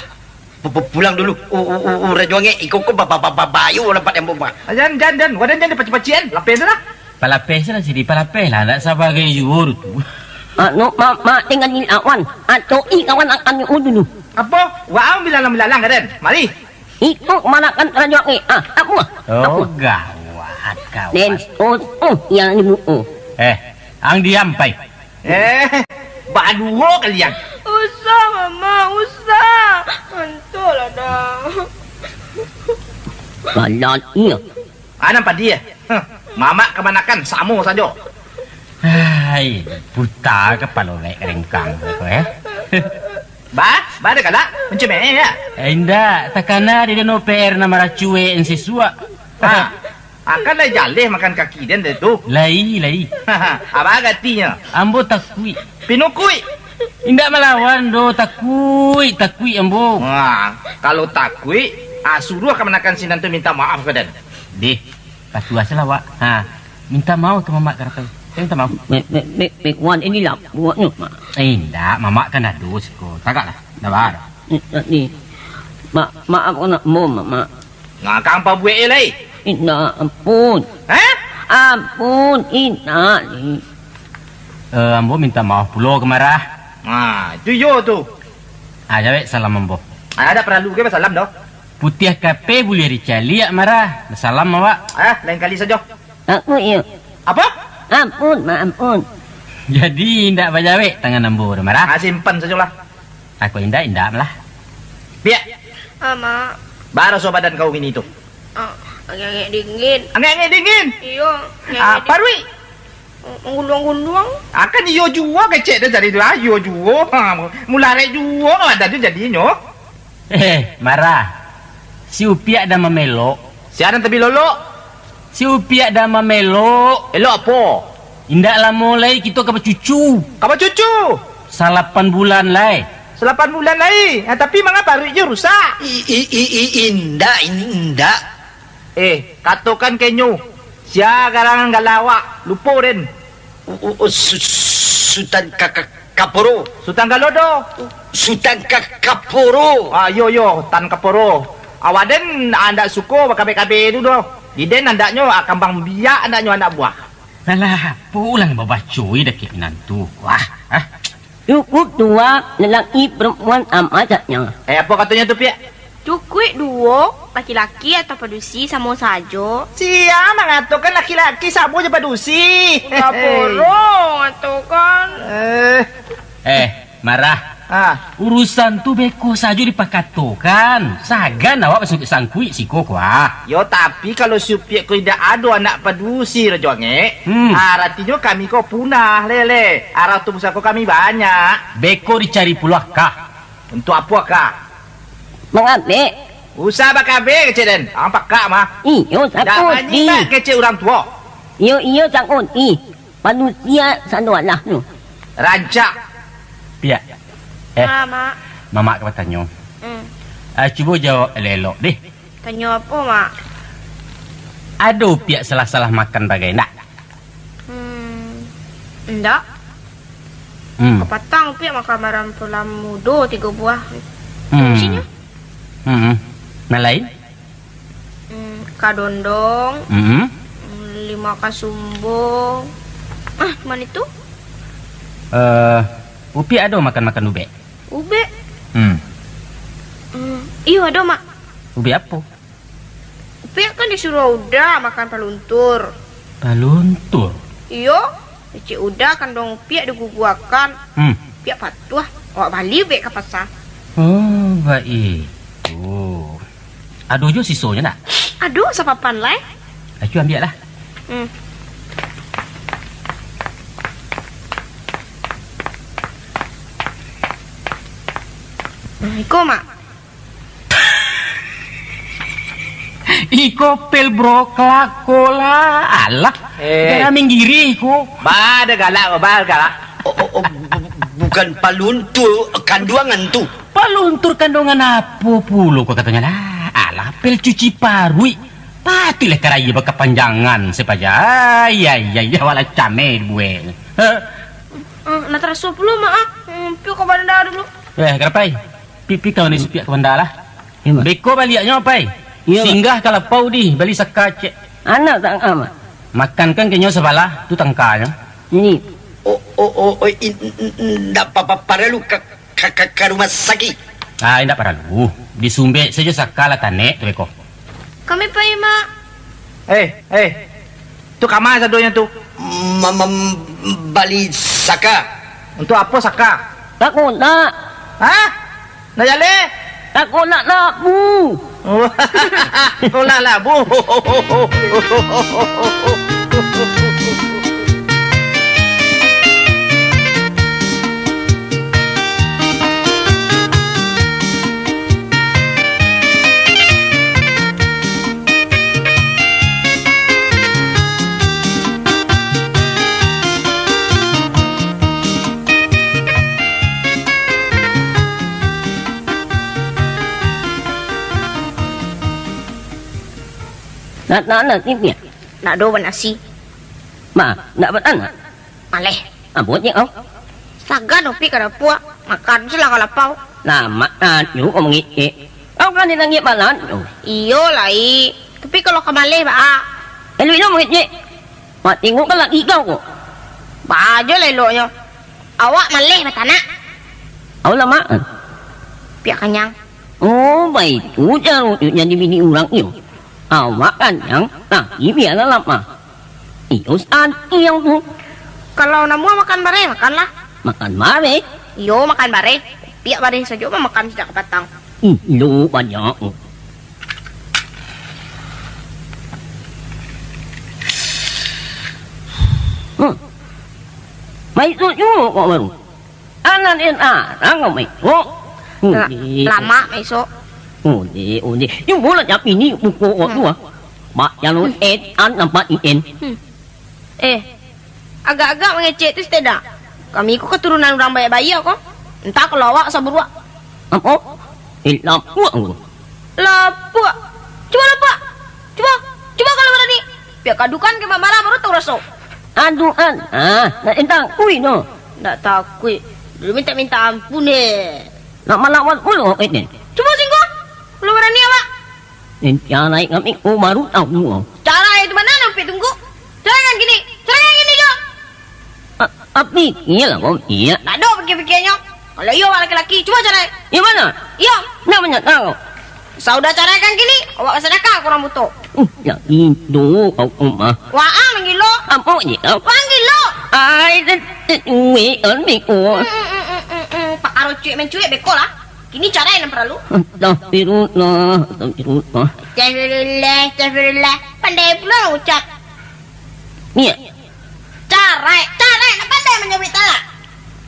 pu-, pu-, pulang dulu. U-, u-, u-, urang jo angek, iko ko ba-, ba-, ba-, ba-, bayo nampak den, Bang. Ah, jan, jan, jan. Waden jan dipacik-pacik, an. Lapeh tu lah. Palapeh se lah, Sidi, palapeh lah, ndak sabagai juo tu. Anu, ma-, ma-, dengan dilawan, atau i kawan akan nyo dulu. Apo? Waang bilalang-bilalang ka den? Mari. Iko kamanakan rajo angek. Ah, apo? Oh, apo? Gawat, gawat. Den, oh, oh, yang di muko. Eh, ang diam, pai. Eh, baduo kalian. Usah, Mama, usah. Antulah dah. Galak, iyo. Ah, nan padi, eh. Huh. Mamak kamanakan, samo sajo. Hai, buta kapalo naik karengkang tu, eh. Ba, ba ado galak, mancemeh, ya? Eh, indak, takana di dano P R nan maracuek sisuak. Ha, akan lai jaleh makan kaki den deh tu. Lai, lai. Apo gatinyo? Ambo takuik. Pinukuik. Indak malawan doh, takuik, takuik ambo. Wah, kalau takuik, ah, suruah kamanakan sinan tu minta maaf ka den. Deh, patuah se lah awak. Ha, minta maaf ka mamak karatai. Minta maaf. Mek, mek, mek, mek, wan inilah buatnyo, Mak. Eh, indak, mamak kan ado siko. Tagaklah, sabar. Ni, ni. Mak, maafkan ambo, Mak, Mak. Ngakang pabuek e lai. Indak, ampun. Hah? Ampun, indak, ni. Eh, ambo minta maaf pulo ka Marah. Nah, itu iyo tu. Ah, jawek salam ambo. Ah, ndak paralu ge basalam doh. Putiah kapeh buliah dicaliak, Marah. Basalam awak. Ah, lain kali sajo. Aku iyo. Apo? Ampun, Mak, ampun. Jadi, indak bajawek tangan ambo tu, Marah? Ah, simpan sajolah. Aku indak, indak malah. Piak. Ah, Mak. Baraso badan kau kini tu? Ah, angek-angek dingin. Angek-angek dingin? Iyo, ah, angek-angek dingin. Paruik? Manggunduang-gunduang. Akan iyo juo kecek dah tadi tu, ah, iyo juo. Ha, mularek juo badan tu jadinyo. Eh, Marah. Si Upiak dah mamelok. Sia nan tabi lolok? Si Upiak dah mamelok. Elok apo? Indak lamo lai kito ka bacucu. Ka bacucu? Salapan bulan lai. Salapan bulan lai? Ah, tapi manga paruiknyo rusak? I, i, i, i, indak, indak. Eh, katokan ka inyo, sia garang gala awak, lupo den. U-, u-, u-, Su-, Sutan Ka-, Ka-, Kaporo. Sutan Galodo. Sutan Ka-, Kaporo. Ah, yo, yo, Tan Kaporo. Awak den andak suko bakabek-kabek tu doh. Di den andaknyo, ah, kambang biak andaknyo anak buah. Alah, pulang babaco, eh, dakek minantu. Wah, ah. Cukuik duo, lalaki parampuan sama saja. Eh, apo katonyo tu, Piak? Cukuik duo, laki-laki atau padusi samo sajo. Sia mangatokan laki-laki samo jo padusi? Kaporo ngatokan. Eh. Eh, Marah. Ah. Urusan tu beko sajo dipakatokan. Sagan awak basangkuik-sangkuik siko ko, ah. Yo, tapi kalau si Upiak ko indak ado anak padusi, Rajo Angek, hmm, ah, aratinyo kami ko punah, lele. Arah tu pusako kami banyak. Beko dicari pulo akah. Untuak apo akah? Mangabek. Usah bakabeh kecek den. Ang pakak mah. Iyo, Dak sakoti. Banyak kecek urang tuo. Iyo, iyo, sakoti. Manusia sando alah tu. Rancak. Piak. Eh, Ah, Mak. Mamak ka batanyo. Hmm. Ah, cubo jawab elok-elok deh. Tanyo apo, Mak? Ado Piak salah-salah makan bagai ndak? Hmm, indak. Hmm. Kapatang Piak makan baran pulam mudo tigo buah. Hmm. Kuncinyo? Hmm. Nan lain? Hmm, kadondong. Hmm. Hmm, lima kasumbung. Ah, mano tu? Eh, Upiak ado makan-makan ubek? Ubek? Hmm. Hmm, iyo ado, Mak. Ubek apo? Upiak kan disuruah Uda makan paluntur. Paluntur? Iyo, kecek Uda kanduang Upiak diguguakan. Hmm. Upiak patuah, awak bali ubek ka pasa. Oh, baitu. Ado juo sisonyo ndak? Ado, sapapan lai. Acu ambiaklah. Hmm. Nah, iko, Mak. Iko pel bro kelako lah. Alah. Eh. Jangan minggiri ko. Ba, ado galak, ba, galak. Oh, oh, oh, bu-, bu-, bukan paluntur kanduangan tu. Paluntur kanduangan apo pulo ko katonyo lah? Alah, pel cuci paruik. Patuiklah karaya bakapanjangan sapaja. Ai, ai, ai, awak lah cameh dibuek. Ha? Hmm, nak taraso pulo, Mak, ah. Hmm, Piak ka banda dulu. Eh, Karapai. Pi, pi kawan si Piak ka banda lah. Iyo, Mak. Beko baliaknyo, Pai. Iyo, Mak. Singgah ka lapau di, bali saka ciek. Anak tak amat. Makan kan kenyo sabalah, tu tangkanyo. Ini. Oh, oh, oh, oh, in-, in-, in-, indak pa-, pa-, paralu ka, ka, ka, ka rumah sakik. Ah, indak paralu. Disumbek sajo saka lah tanek tu beko. Kami pai, Mak. Eh, eh. Tu kama sadonyo tu? Ma-, ma-, bali saka. Untuk apo saka? Takuik nak. Hah? Nak jaleh? Takuik nak labu. Kolah labu. Nak, nak, nak, tipiak. Nak do banasi. Ma, nak batanak? Maleh. Apo cek kau? Sagan Upiak ka dapua, makan sulah ka lapau. Lamak tanyo kau mangecek. Kau kan ditangik balan tu. Iyo lai. Tapi kalau ka maleh, baa? Elok-elok mangecek. Mak tengok kan laki kau ko. Baa jo lah eloknyo. Awak maleh batanak. Au lamak kan? Piak kanyang. Oh, baitu caro tu jadi bini urang iyo. Awak kanyang, laki bialah lamah. Iyo santiang tu. Kalau namuah makan bareh, makanlah. Makan bareh? Iyo, makan bareh. Piak bareh sajo mah makan sajak kapatang. Ih, lo banyak. Hmm. Baik tu juo kok baru. Anak den arang kau main. Oh. Undi. Lamak main, Sok. Undi, undi. Cubolah capi ni buku kau tu, ah. Mak jalur Hmm. en, an nampak i en. Hmm. Eh, agak-agak mangecek tu sitedak. Kami ko katurunan urang baiak-baiak ko. Entah kalau awak saburuak. Apo? Eh, lapuak ko. Lapuak. Cubo lapuak. Cubo. Cubo kalau barani. Piak kadukan ka Mak Marah baru tau raso. Aduh, an. Ah, nak entang. Ui, no. Ndak takuik. Dulu minta-minta ampun, eh. Nak malawan pulo, eh, den. Cubo singguang. Kalau barani awak. Den, carai kami ko baru tau. Carai tu bana nan Upiak tunggu. Caraikan kini. Caraikan kini jo. A-, api, iyolah, Bang. Iyo. Ndak ado pikir-pikirnyo. Kalau iyo awak laki-laki, cubo carai. Iyo mano? Iyo. Ndak banyak tahu. Saudah caraikan kini, awak ka sadakah ka urang buto. Uh, ya itu kau mah. Waang manggilo. Apo je kau? Waang gilo. Ai, te-, te-, uwe, kan, beko. Mm, mm, mm, mm, mm. Pakaro cuek mancuek beko lah. Kini carai nan paralu. Astagfirullah, astagfirullah. Astagfirullah, astagfirullah. Pandai pulo ucap. Iyo. Carai, carai, nak pandai manyabik talak.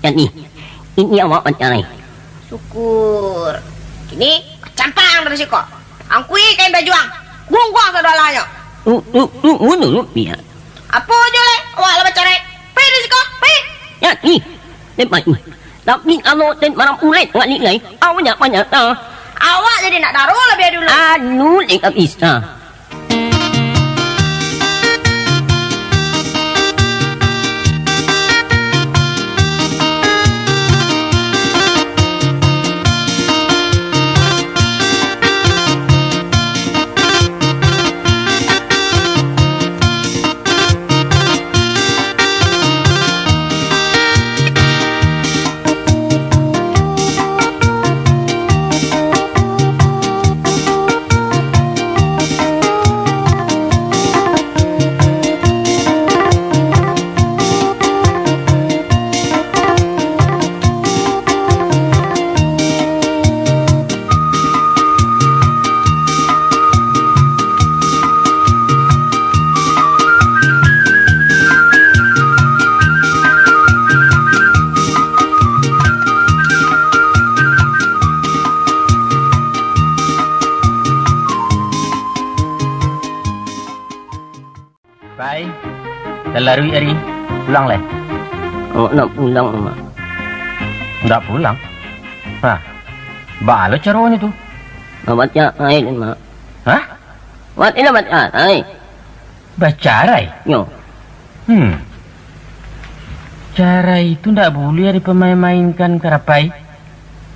Jadi, ini awak bacarai. Syukur. Kini, campang dari siko. Angkui kain bajuang, gungguang sadolahnyo. Tu, tu, tu, unu, Piak. Apo jo lai, awak lah bacarai. Pai dari siko, pai. Jadi, Dek Pai. Tapi kalau Dek Maram Ulek ngalih lai, awak ndak banyak tah. Awak jadi nak daruah labiah dulu. Anu, Dek Abisa. Pai, talaruik ari, pulang lai. Awak nak pulang, Mak. Ndak pulang? Hah, baa lo caronyo tu? Awak cak lain, Mak. Hah? Awak indak bacarai. Bacarai? Nyo. Hmm. Carai tu ndak buliah dipamain-mainkan, Karapai.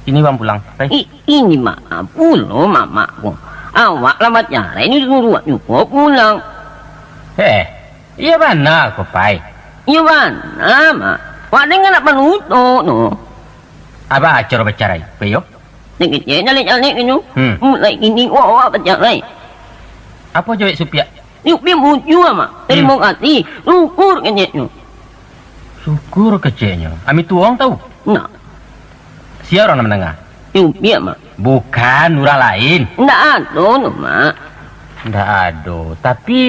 Kini wang pulang, Pai. I-, ini maaf pulo, Mamak ko. Awak lah bacarai, disuruah juo pulang. Eh, iyo bana ko, Pai. Iyo bana, Mak. Wak danga nak panutuik tu. Apo caro bacarai, Pai, yo? Nan kecek jalek-jalek inyo. Hmm. Mulai kini, wak, wak bacarai. Apo jawek Supiak? Supiak mujua, Mak. Tarimo kasih. Syukur keceknyo. Syukur keceknyo. Ami tuo tau? Ndak. Sia urang nan mandanga? Supiak, Mak. Bukan, urang lain. Ndak ado tu, Mak. Ndak ado. Tapi,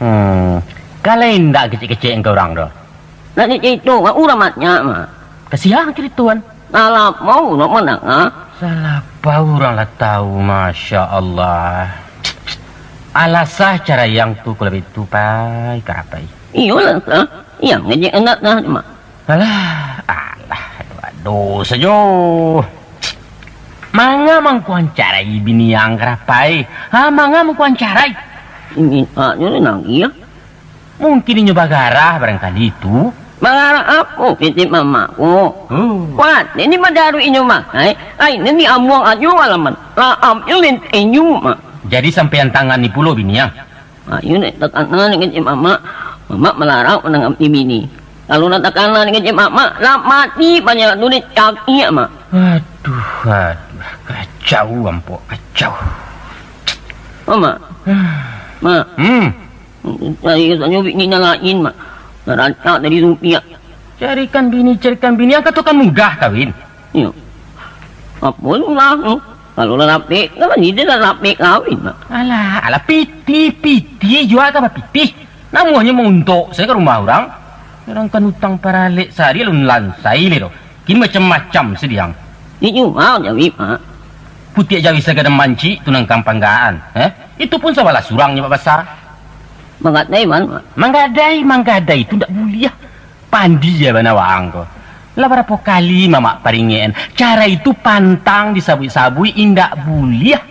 Hmm, kan lai indak kecek-kecek ka urang doh. Nak dicarito ka urang banyak, Mak. Ka sia caritoan? Salah pau urang mandanga. Salah pau urang lah tau, Masya Allah. Alah sah carai ang tu kalau baitu, Pai, Karapai. Iyolah sah. Yang ngajak anak dah, Mak. Alah, alah, ado-ado sajo. Manga mangko ang carai bini ang, Karapai? Ha, manga mangko ang carai? Mintaknyo nangih, yo. Mungkin inyo bagarah barangkali tu. Bagarah apo kecek Mamak ko? Huh. Wah, ini badaruik inyo makai, ai, nan diambuang ajo alaman. Laamnyo lentenyo, Mak. Jadi sampai ang tangani pulo bini ang? Ayo, nek takana dek kecek Mamak, Mamak malarang mandanga bini. Kalau lah takana dek kecek Mamak, lah mati banyak tu dek cakiak, Mak. Aduh, aduh, kacau, Ampok, kacau. Mamak. Mak. Hmm. Cari sajo bini nan lain, Mak. Lah rancak tadi Supiak. Carikan bini, carikan bini, ang katokan mudah kawin. Iyo. Apo tu lah tu? Kalau lah rapek, kan bini tu lah rapek kawin, Mak. Alah, alah, pitih, pitih jua ka bapitih. Namuahnyo mauntok sajo ka rumah urang. Urang kan utang paralek sahari alun lansai lai doh. Kini macam-macam sadiang. Di jua jawik, Mak. Putiak jawik sagadang mancik tu nan ka ang panggaan, eh? Itu pun sabalah surang nyo babasa. Manggadai, Mak. Manggadai, manggadai tu ndak buliah. Pandia bana waang ko. Lah barapo kali Mamak paringekan, carai tu pantang disabuik-sabuik, indak buliah.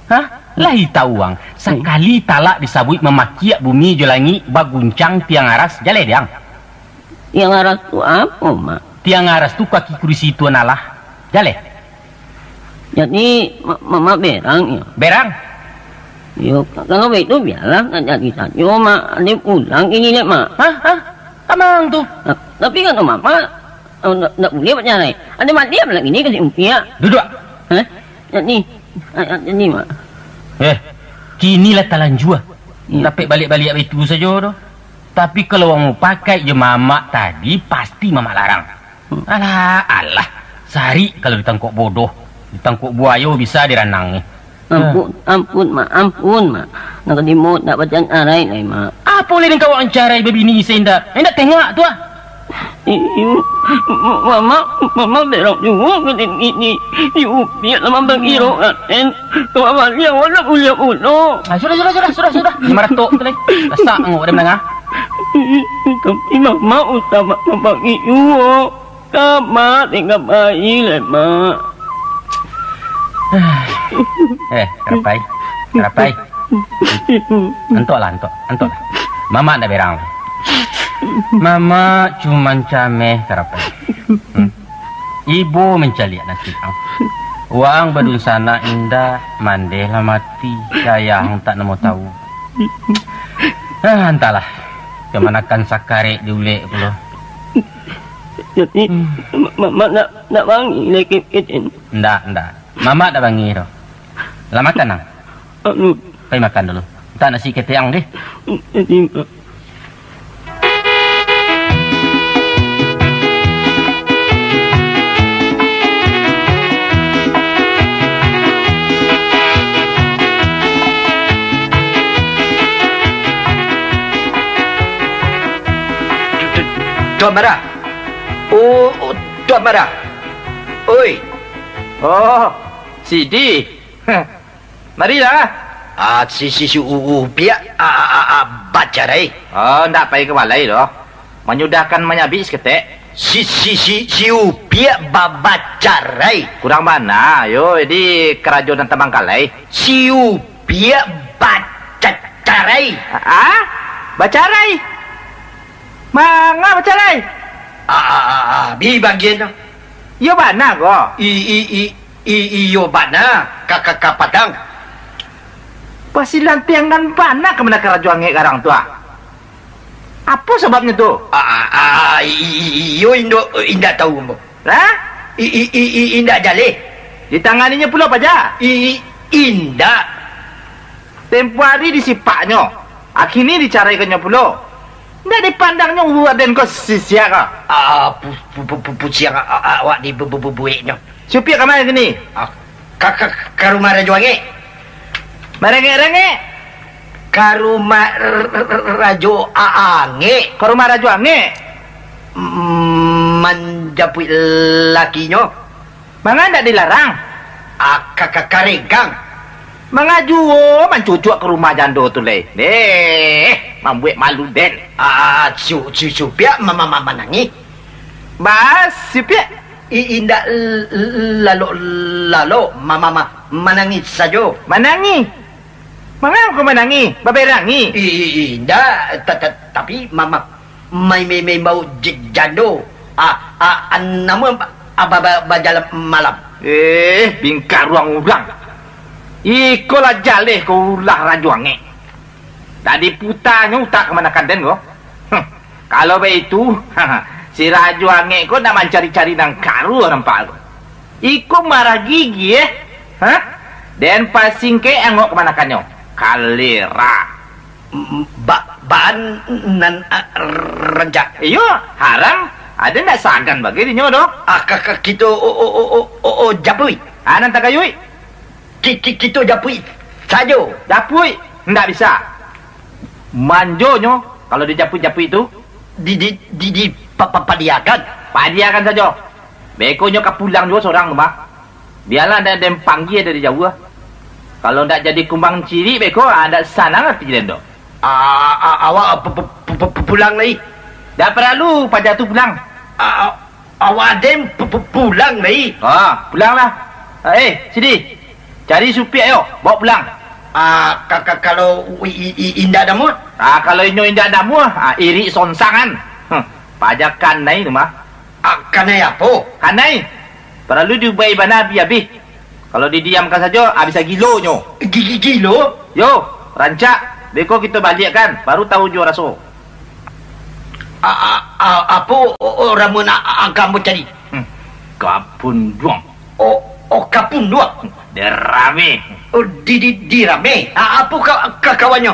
Hah? Lai tau ang, sakali talak disabuik mamakiak bumi jo langik, baguncang tiang aras, jaleh dek ang? Tiang aras tu apo, Mak? Tiang aras tu kaki kurisi Tuhan Allah. Jaleh. Jadi, ma-, Mamak berang, yo? Berang. Yo, ka-, kalau baitu, bialah, nak jadi sajo, Mak. Ade pulang kini dek, Mak. Hah? Hah? Ka ma ang tu? Ah, tapi kan Mamak, oh, ndak, ndak buliah bacarai. Ade mati apo lagi ni ka si Supiak? Duduak. Hah? Jadi, ah, ah, jadi, Mak. Eh, kini lah talanjua. Iyo. Dapek baliak-baliak baitu sajo doh. Tapi kalau ang mupakaik jo Mamak tadi, pasti Mamak larang. Alah, alah. Sarik kalau ditangkok bodoh, ditangkok buayo bisa diranang ni. Ampun, ampun, Mak, ampun, Mak. Nan kadimo ndak bacarai lai, Mak. Apo lai nan ka awak carai babini se indak? Indak tengok tu ah. Iyo, mamak, mamak berang juo ka di, di, di, di upiak lah mambagi roh Raden. Kawak baliak awak nak buliak pulo. Ah, sudah, sudah, sudah, sudah, sudah. Lima ratus tu lai. Rasak angok dah mandanga. Tapi mamak usah mak mambagi juo. Ka mak tingga pai lai, Mak. Eh, Karapai. Karapai. Antuaklah, antuak. Antuaklah. Mamak ndak berang lai. Mamak cuman cameh, Karapai. Hmm. Ibo mancaliak nasib ang. Wang badunsanak indak, mandeh lah mati. Ayah ang tak namo tahu. Ah, antahlah. Kamanakan sakarek diulek pulo. Jadi, hmm, ma-, ma-, ma-, nak, nak bangih lai ke, ke, Cen? Ndak, ndak. Mamak ndak bangih doh. Lah makan ang? Anu. Pai makan dulu. Mintak nasi ketek ang deh. Jadi, Mak. Tuan Marah. Oh, oh, Tuan Marah. Oi. Oh, Sidi. Marilah. Ah, si, si, si U-, Upiak, ah, ah, ah, ah, bacarai. Oh, ndak pai ka balai doh. Manyudahkan manyabik saketek. Si, si, si, si Upiak ba-, bacarai. Kurang bana, yo, jadi karajo nan tabangkalai. Si Upiak bacacarai. Ah? Bacarai? Manga bacarai? Ah, ah, ah, ah, bi bagian tu. Iyo bana ko. I, i, i, i, iyo bana. Ka, ka, ka padang. Basilantiangan bana ka manakan Rajo Angek garang tu, ah. Apo sababnyo tu? Ah, ah, ah, i, i, i, iyo indo, indak tahu ambo. Hah? I, i, i, i, indak jaleh. Ditanganinyo pulo paja? I, i, indak. Tempo ari disipaknyo, akini dicaraikannyo pulo. Ndak dipandangnyo ulu aden ko sisia ko. Ah, pu-, pu-, pu-, pu-, pusiang a-, a-, awak di bu-, bu-, bu-, bueknyo. Si Upiak ka ma kini? Ah, ka, ka, ka rumah Rajo Angek. Marengek-rengek? Ka rumah r-, r-, r-, Rajo A-, Angek. Ka rumah Rajo Angek? Mm, manjapuik lakinyo. Manga ndak dilarang? Ah, ka, ka, karengkang. Manga juo mancucuak ka rumah jando tu lai. Deh, mambuek malu den. Ah, si U-, si U-, si Upiak ma-, ma-, ma-, manangih. Baa, si Upiak? I-, indak l-, l-, lalok-lalok, ma-, ma-, ma-, manangih sajo. Manangih? Manga ko manangih? Baberangi? I-, i-, indak, ta-, ta-, tapi ma-, ma-, Mai, mai, mai, bau j-, jando. Ah, ah, ah, namuah, ah, ba-, ba-, bajalan malam. Eh, bingkaruang urang. Iko lah jaleh ko ulah Rajo Angek. Tadi putanyo utak kamanakan den ko. Huh. Kalau baitu, si Rajo Angek ko nak mancari-cari nan karuah nampak ko. Iko marah gigi, eh? Hah? Den pasingkek angok kamanakannyo. Kalera. M-, ba-, baan nan, a, rancak. Iyo, haram. Ado ndak sagan bagai dinyo doh. Ah, ka, ka, kito, o, o, o, o, o, o, japuik. Ah, nan tagayuik. Ki, ki, kito japuik sajo. Japuik? Ndak bisa. Manjonyo, kalau dijapuik-japuik tu. Di, di, di, di, pa, pa, padiakan. Padiakan sajo. Beko nyo ka pulang juo sorang tu mah. Bialah ndak den panggia dari jauah. Kalau ndak jadi kumbang cirik beko, ah, ndak sanang ati den doh. Ah, ah, awak pu-, pu-, pu-, pu-, pu-, pulang lai. Ndak paralu paja tu pulang. Ah, ah, awak den pu-, pu-, pulang lai. Ah, pulanglah. Ah, eh, sini. Cari si Upiak yo, bawa pulang. Ah, ka-, ka-, kalau i-, i-, i-, indak namuah? Ah, kalau inyo indak namuah, ah, irik sonsangan. Huh, paja kanai tu mah. Ah, kanai apo? Kanai. Paralu diubai bana abih-abih. Kalau didiamkan sajo, ah, bisa gilonyo. Gi-, gi-, gilo? Yo, rancak. Beko kito baliakkan, baru tahu juo raso. A-, a-, a-, apo o-, o-, ramuan a-, a-, angka ambo cari? Hmm, kapun duang. O, o, kapun duang? Dirame. O, di, di, dirame? A-, apo ka-, ka-, kawannyo?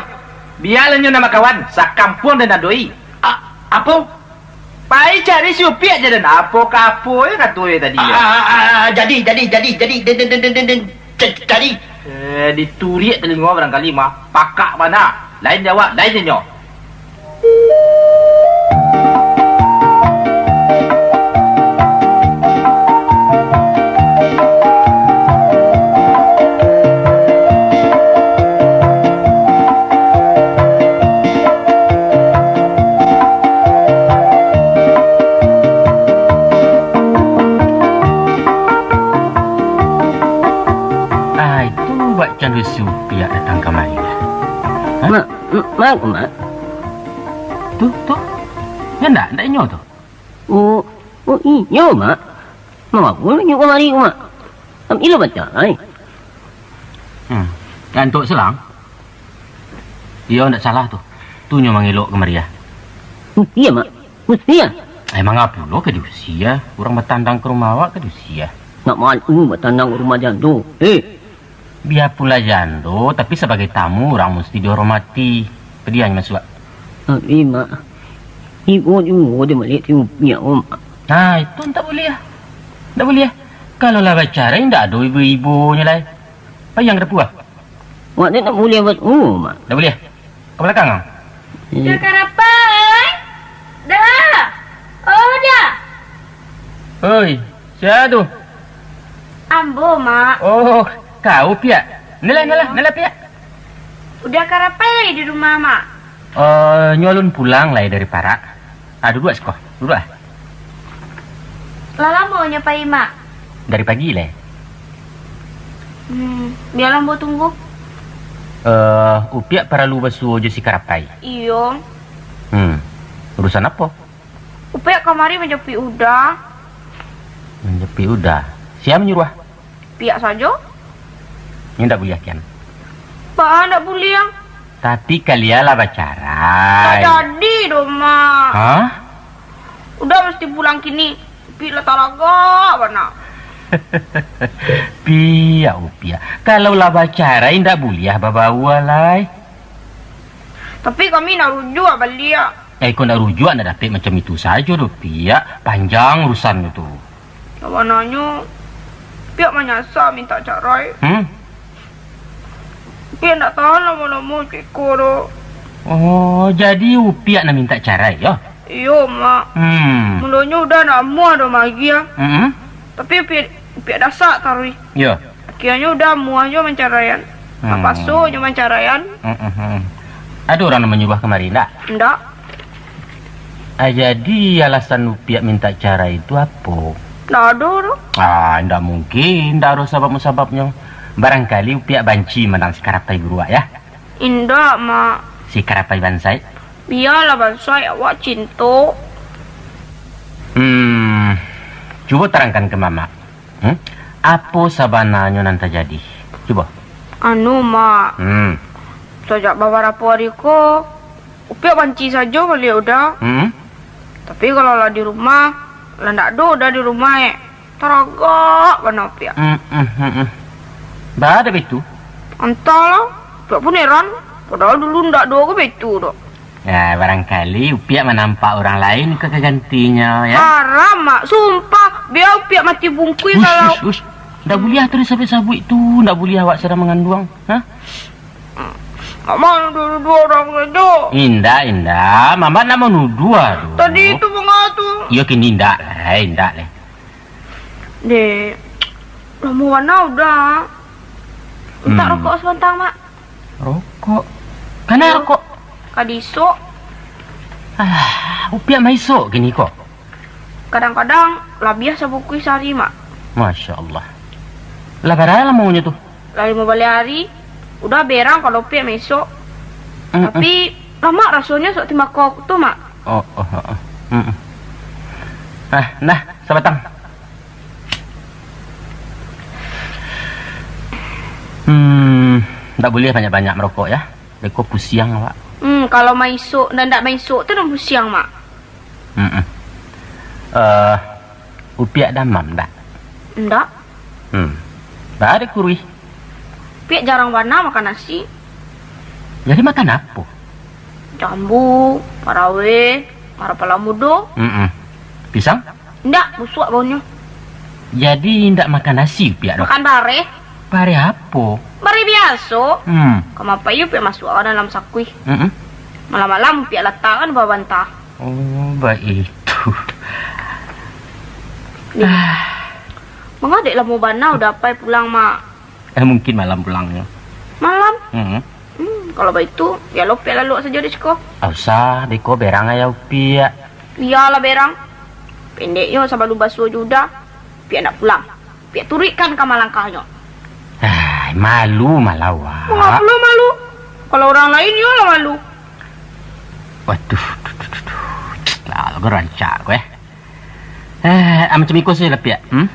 Bialah nyo nan bakawan, sakampuang den adoi. A-, apo? Pai cari si Upiak ja den, apo ka apo yo kato yo tadi yo. A-, a-, a-, a-, jadi, jadi, jadi, jadi, den, den, den, den, den, den, ca-, cari. Eh, dituriak talingo barangkali mah. Pakak bana. Lain jawab, lain nyo. Buat can rusuh piak datang kamari. Hah? Mak, m-, mak, mak. Tu, tu. Nyo ndak, ndak inyo tu? Oh, oh, inyo, mak. Mangko inyo kamari, mak? Ambilah baca, ai. Hmm. Ngantuk selang? Iyo, ndak salah tu. Tu nyo mangelok kamari, ah. Musti, mak. Musti, ah. Emang apo lo ka diusia? Urang batandang ka rumah awak ka diusia? Nak malu batandang ka rumah jando. Eh. Biapulah jando, tapi sabagai tamu, urang musti dihormati. Padian masuak. Tapi, mak, ibo juo di baliak tiupiak, mak. Nah, itu ndak buliah. Ndak buliah. Kalau lah bacarai, ndak ado ibo-ibonyo lai. Payang ka dapua. Wak tu ndak buliah buat, mak. Ndak buliah. Ka balakang, ah. Uda Karapai! Dah! Oh, dah! Oi, sia tu? Ambo, mak. Oh, kau, Piak. Nalah, nalah, nalah, Piak. Uda Karapai lai di rumah, mak? Eh, nyo alun pulang lai dari parak. Ah, duduak siko, duduak ah. Lah lamo nyo pai, mak? Dari pagi lai. Hmm, bialah ambo tunggu. Eh, Upiak paralu basuo jo si Karapai. Iyo. Hmm, urusan apo? Upiak kamari manjapuik Uda. Manjapuik Uda? Sia manyuruah? Piak sajo. Nyo ndak buliah kian? Baa ndak buliah? Tapi kalian lah bacarai. Ndak jadi doh, mak. Hah? Uda musti pulang kini. Upiak lah taragak bana. Piak, Upiak. Kalau lah bacarai, ndak buliah babaua lai. Tapi kami nak rujuak baliak. Eh, kok nak rujuak, nak dapek macam itu sajo doh, Piak. Panjang urusan tu. Sabananyo, Piak manyasa mintak carai. Hmm? Piak ndak tahan lamo-lamo ceko doh. Oh, jadi Upiak nak mintak carai, yo? Iyo, mak. Hmm. Mulonyo Uda ndak amuah doh maagiah. Mm-mm. Tapi Upiak, Upiak dasak taruih. Yo. Akhianyo Uda amuah jo mancaraian. Hmm. Tapaso jo mancaraian. Mm-mm. Ado urang nan manyuruah kamari, ndak? Ndak. Ah, jadi alasan Upiak mintak carai tu apo? Ndak ado doh. Ah, ndak mungkin, ndak ado sabab-musababnyo. Barangkali Upiak banci mandanga si Karapai buruak, yo? Indak, mak. Si Karapai bansaik? Bialah bansaik, awak cinto. Hmm, cubo tarangkan ka Mamak. Hmm? Apo sabananyo nan tajadi? Cubo. Anu, mak. Hmm. Sajak babarapo ari ko, Upiak banci sajo baliak Uda. Hmm. Tapi kalau lah di rumah, lah ndak ado Uda di rumah, eh. Taragak bana Upiak. Hmm, hmm, hmm, hmm. Baa dek baitu? Antahlah, Upiak pun heran. Padahal dulu ndak ado ko baitu doh. Ya, barangkali Upiak manampak urang lain ka, ka gantinyo, yo. Haram, mak. Sumpah, bia Upiak mati bungkuih kalau. Ush, ush, ush. Ndak buliah tu disabuik-sabuik tu. Ndak buliah awak sadang manganduang. Hah? Mamak nuduah-nuduah urang sajo. Indak, indak. Mamak ndak manuduah tu. Tadi tu manga tu. Iyo, kini indak lai, indak lai. Dek, lamo bana Uda. Mintak rokok sabanta, mak. Rokok? Kana rokok? Ka diisok. Alah, Upiak maisok kini ko? Kadang-kadang labiah sabungkuih sahari, mak. Masya Allah. Lah bara lamonyo tu? Lah limo baleh ari. Uda berang kalau Upiak maisok. Mm-mm. Tapi, lamak rasonyo sok timbako tu, mak. Oh, oh, oh, oh. Mm-mm. Ah, nah, sabatang. Hmm, ndak buliah banyak-banyak marokok, yo. Beko pusiang awak. Hmm, kalau maisok, ndak, ndak maisok tu nan pusiang, mak. Mm-mm. Eh, Upiak damam ndak? Ndak. Hmm. Baa dek kuruih? Upiak jarang bana makan nasi. Jadi makan apo? Jambu, paraweh, marapala mudo. Mm-mm. Pisang? Indak, busuak baunyo. Jadi indak makan nasi Upiak tu? Makan bareh. Bareh apo? Bareh biaso. Hmm. Kamapai Upiak masuak ka dalam sakuih. Mm-mm. Malam-malam Upiak latakkan di bawah banta. Oh, baitu. Dek. Ah. Manga dek lamo bana Uda pai pulang, mak? Eh, mungkin malam pulangnyo. Malam? Mm-mm. Hmm, kalau baitu, bialah Upiak lalok sajo di siko. Ah, usah, beko berang ayah Upiak. Bialah berang. Pendeknyo, sabalun basuo jo Uda, Upiak ndak pulang. Upiak turuikkan kama langkahnyo. Ah, Malu malah, Wak. Mangapa lo malu? Kalau urang lain, iyo lah malu. Waduh, duh, duh, duh, duh. Lah, lo kan rancak ko, eh. Eh, ah, macam iko sajo lah, Piak. Hmm?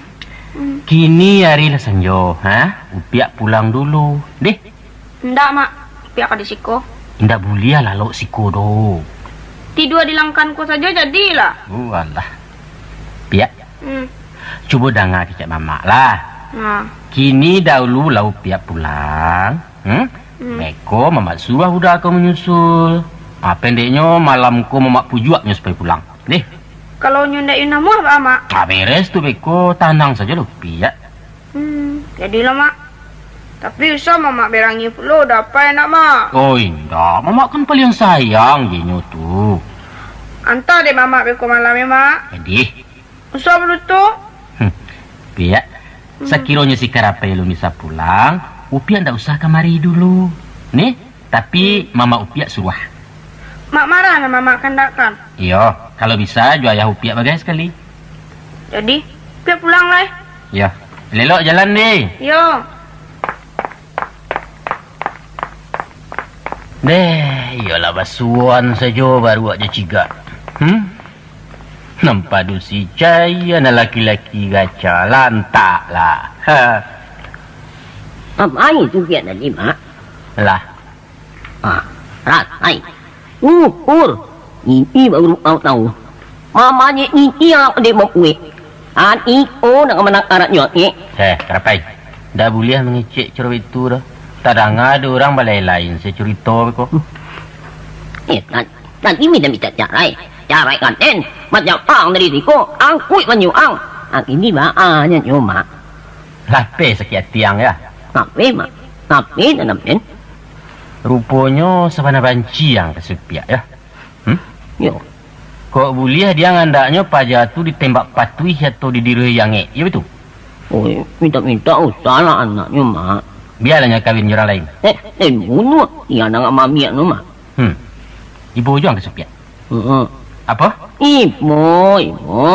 Hmm. Kini ari lah sanjo, ha? Upiak pulang dulu. Deh. Indak, Mak. Upiak ka di siko. Indak buliah lalok siko doh. Tidua di langkan ko sajo jadilah. Oh, alah. Piak. Hmm. Cubo danga kecek mamak lah. Nah. Kini dahulu lah Upiak pulang. Hmm? Hmm. Beko mamak suruah uda ko manyusul. Ah, pendeknyo malam ko mamak pujuaknyo supayo pulang. Deh. Kalau nyo ndak iyo namuah, baa, Mak? Ah, beres tu beko, tanang sajo lah Upiak. Hmm, jadilah, Mak. Tapi usah mamak berangih pulo, dapek ndak, Mak? Oh, indak. Mamak kan paliang sayang je nyo tu. Antah dek mamak beko malam yo, Mak. Jadi? Usah balutu. Hmm. Piak, hmm, sakironyo si Karapai alun bisa pulang, Upiak ndak usah kamari dulu. Nih, tapi, hmm, mamak Upiak suruah. Mak marah lah mamak kandak kan? Iyo, kalau bisa, jo ayah Upiak bagai sakali. Jadi, Upiak pulang lai. Iyo. Elok jalan, deh. Iyo. Deh, iyolah basuon sajo baruak jo cigak. Hmm? Nan padusi cai, nan laki-laki gaca, lantak lah. Ha. Apo itu Upiak tadi, Mak? Lah, Ah, Rat, ai. Ukur. Nini baru kau tahu. Mamanyek nini anak dek bapuek. An iko nak manang anak nyo, eh. Eh, Karapai. Ndak buliah mangecek caro itu doh. Tadanga ado urang balai lain se curito ko. Eh, tadi minta-minta carai. Carai kan, en. Macam ang dari siko, angkuik manyuang. Ang ini baa nyo, Mak. Lapeh sakik ati ang, ya? Lapeh, Mak. Lapeh tanam, en. Ruponyo sabana banci ang ka si Upiak, ya? Hmm? Yo. Kok buliah diang andaknyo paja tu ditembak patuih atau didiruih angek, iyo bitu? Oi, mintak-mintak usah lah anaknyo, Mak. Bialah nyo kawin jo urang lain. Eh, eh, bunuah. Iyo, anak mamiak tu, Mak. Hmm. Ibo jo ang ka si Upiak. Heeh. Apo? Ibo, ibo.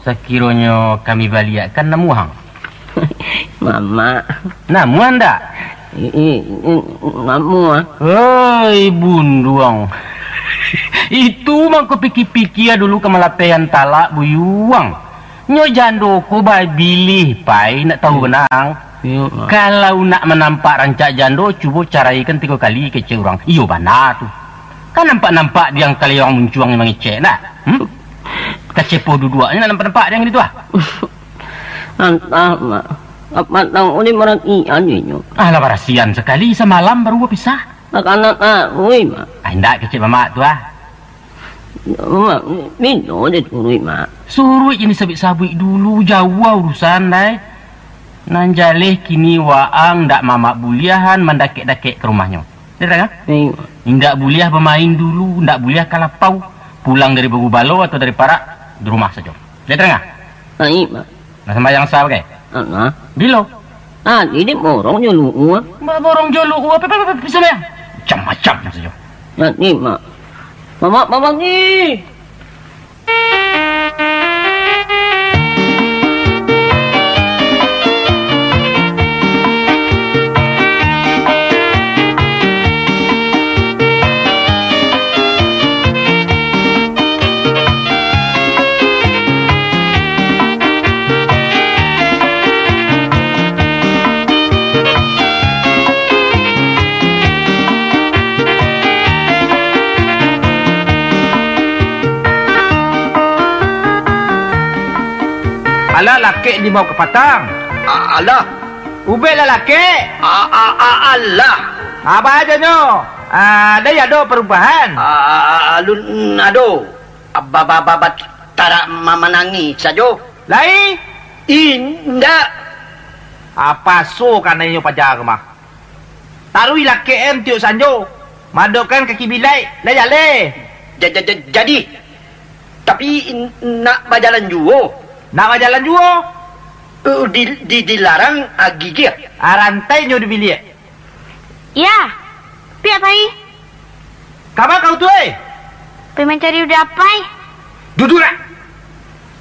Sakironyo kami baliakkan namuah ang. Mamak. Namuah ndak? I-, i-, i-, namuah. Oi, bunduang. Itu mangko pikia-pikia dulu ka malapehan talak, buyuang. Nyo jando ko babilih, pai, nak tahu, hmm, bana ang. Iyo, Mak. Kalau nak manampak rancak jando, cubo caraikan tigo kali kecek urang. Iyo bana tu. Kan nampak-nampak diang kali urang muncuang mangecek, nah. Hmm? Kacepoh duduaknyo nak nampak-nampak diang gitu, ah. Antah, Mak. Apak tahu oleh maratian inyo. Alah, barasian sakali, samalam baru bapisah. Makanan taruih, Mak. Ah, indak kecek mamak tu, ah. Mak, mino deh suruik, Mak. Suruik jan disabuik-sabuik dulu, jauah urusan, dai. Nan jaleh kini waang ndak mamak buliahan mandakek-dakek ka rumahnyo. Deh, Rang, ah? Iyo. Indak buliah bamain dulu, indak buliah kalapau. Pulang dari bagubalo atau dari parak, di rumah sajo. Deh, Rang, ah? Baik, Mak. Nah, sambayang sah bagai? Alah. Bilo? Tadi dek borong jo luhua. Ba-, borong jo luhua, pe, pe, pe, pe, sambayang. Macam-macam sajo. Tadi, Mak. Mamak, mamak ni. Alah, lakek limau kapatang. A-, alah. Ubek lah lakek. A-, a-, a-, alah. Apo ajo nyo? Ah, dai ado parubahan? A-, a-, a-, alun ado. Ba-, ba-, ba-, ba-, tarak ma-, manangih sajo. Lai? Indak. Apaso kanai nyo paja ko mah? Taruih lakek en tiok sanjo, madokan ka kibilaik, lah jaleh. Ja-, ja-, ja-, jadi, tapi n-, nak bajalan juo. Nak bajalan juo? Eh, di, di, dilarang, ah, gigih. Ah, rantai nyo di biliak. Ya, piak pai. Kama kau tu, eh? Pai mancari uda apai. Duduaklah.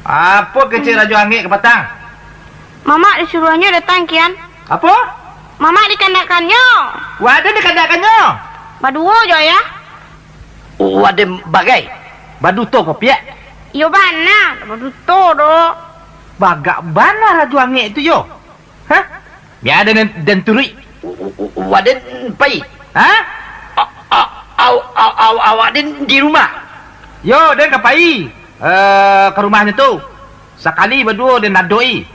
Apo kecek rajo angek kapatang? Mamak disuruahnyo datang kian. Apo? Mamak dikandakannyo. Waden dikandakannyo. Baduo jo, Ayah. Waden bagai. Baduto ko, Piak. Iyo bana, baduto do. Bagak bana rajo angek tu yo. Hah? Biar den, den turuik. Waden pai. Hah? Awak den di rumah. Yo, den ka pai, eh, ka rumahnyo tu. Sakali baduo den ladok-i.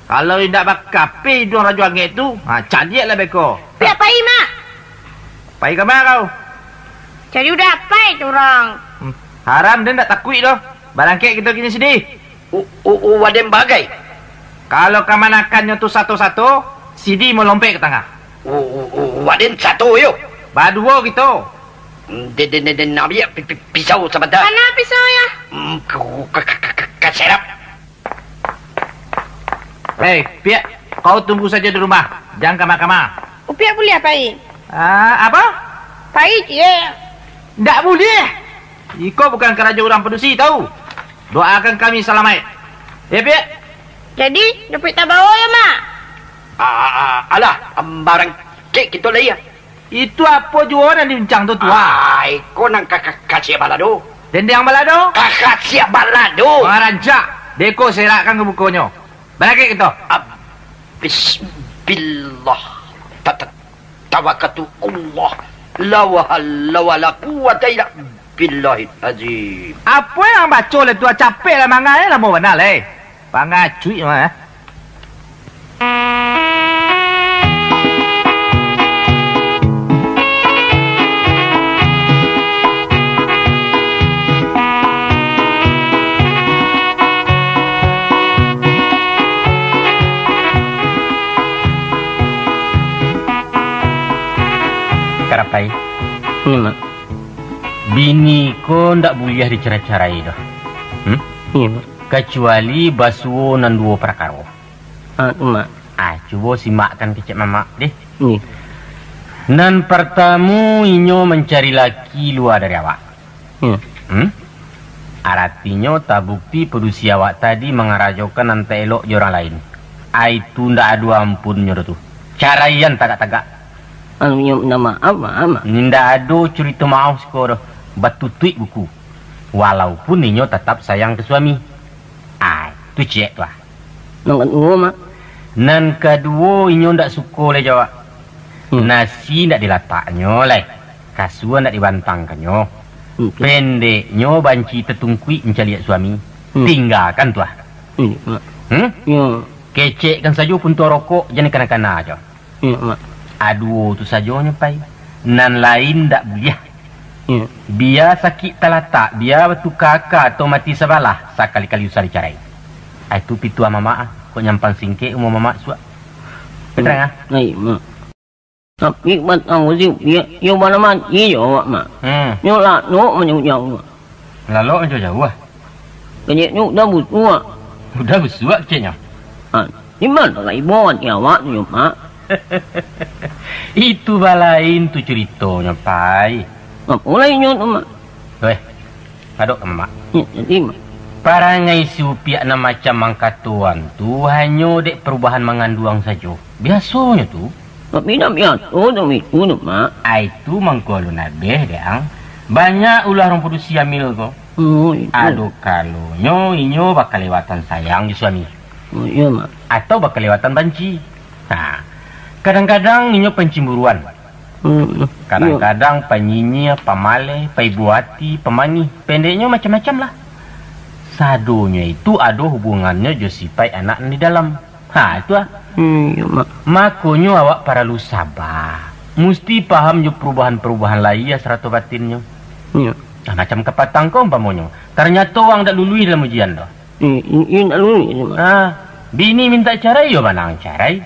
Kalau indak bakapeh iduang rajo angek tu, ha, caliaklah beko. Piak pai, Mak. Pai ka ma kau? Cari udah apai tu urang. Hmm. Haram, den ndak takuik doh. Barangkek kito kini sidi. U-, u-, u-, waden bagai. Kalau kamanakannyo tu sato-sato, sidi malompek ka tangah. U-, u-, u-, waden sato yo. Baduo kito. Den, den, den, den ambiak pi-, pi-, pisau sabanta. Kana pisau, Ayah? Hmm, ka, ka, ka, ka, ka, ka serap. Hei, Piak, kau tunggu sajo di rumah, jan kama-kama. Upiak buliah pai? Ah, apa? Pai, ciek. Ndak buliah. Iko bukan karajo urang padusi, tau. Doakan kami salamaik. Ya, Piak? Jadi, dapuik tabao yo, Mak? Ah, ah, ah, alah, barangkek kito lai, ah. Itu apo juo nan diuncang tu, Tuah? Ah, iko nan ka-, ka-, kasiak balado. Dendiang balado? Ka-, kasiak balado. Marancak. Beko serakkan ka mukonyo. Barangkek kito. Ah, bismillah. Ta-, ta-, tawakkaltu Allah. La hawla wala quwwata illa billahil azim. Apo nan baco lai tu, capek lah mangai, lamo bana lai. Pangacuik mah, eh. Karapai. Ini, Mak. Bini ko ndak buliah dicarai-carai doh. Hmm? Iya, Mak. Kacuali basuo nan duo parakaro. Ah, tu, Mak. Ah, cubo simakkan kecek mamak, deh. Iya. Nan partamo, inyo mancari laki lua dari awak. Iya. Hmm? Aratinyo, tabukti padusi awak tadi mangarajokan nan tak elok jo urang lain. Ai, tu ndak ado ampunnyo doh tu. Caraian tagak-tagak. Anu, inyo minta maaf, Mak, Mak. Indak ado curito maaf siko doh. Batutuik buku. Walaupun inyo tatap sayang ka suami. Ai, tu ciek tu, ah. Nan kaduo, Mak? Nan kaduo, inyo ndak suko lai jo awak. Hmm. Nasi ndak dilataknyo lai. Kasua ndak dibantangkannyo. Hmm, tu. Pendeknyo, banci tatungkuik mancaliak suami. Hmm. Tinggakan tu, ah. Hmm, Mak. Hmm? Yo. Kecekkan sajo puntuang rokok, jan dikana-kana jo. Iyo, Mak. Aduo tu sajonyo, Pai. Nan lain ndak buliah. Iyo. Bia sakik talatak, bia batuka aka atau mati sabalah, sakali-kali usah dicarai. Ai tu pituah mamak ah, kok nyampang singkek umua mamak suak. Keterang ah. Baik, Mak. Tapi batang uzi, iyo, iyo bana mati jo awak, Mak. Hmm. Iyo lalok manjauah-jauah, Mak. Lalok manjauah-jauah? Keceknyo udah busuak. Udah busuak keceknyo? Ha, di mano ka ibo ati awak tu, Mak? Itu balain tu curitonyo, Pai. Apo lai inyo tu, Mak? Weh, ngadok ka mamak. Ya, jadi, Mak. Parangai si Upiak nan macam mangkatoan tu hanyo dek parubahan manganduang sajo. Biasonyo tu. Tapi indak biaso dek itu tu, Mak. Ai tu mangko alun abih, dek ang. Banyak ulah urang padusi amil ko. Oh, itu. Ado kalonyo inyo bakalewatan sayang jo suami. Oh, iyo, Mak. Atau bakalewatan banci. Nah, kadang-kadang inyo pancimburuan. Hmm, iyo. Kadang-kadang panyinyia, pamaleh, paibo ati, pamangih. Pendeknyo macam-macam lah. Sadonyo itu ado hubungannyo jo sipaik anak nan di dalam. Ha, itu ah. Hmm, iyo, Mak. Makonyo awak paralu saba. Musti paham jo parubahan-parubahan lahia sarato batinnyo. Iyo. Nah, macam kapatang ko umpamonyo. Tarnyato ang dak luluih dalam ujian tu. Hmm, i-, iyo dak luluih tu, Mak. Ha, bini mintak carai, yo banang carai.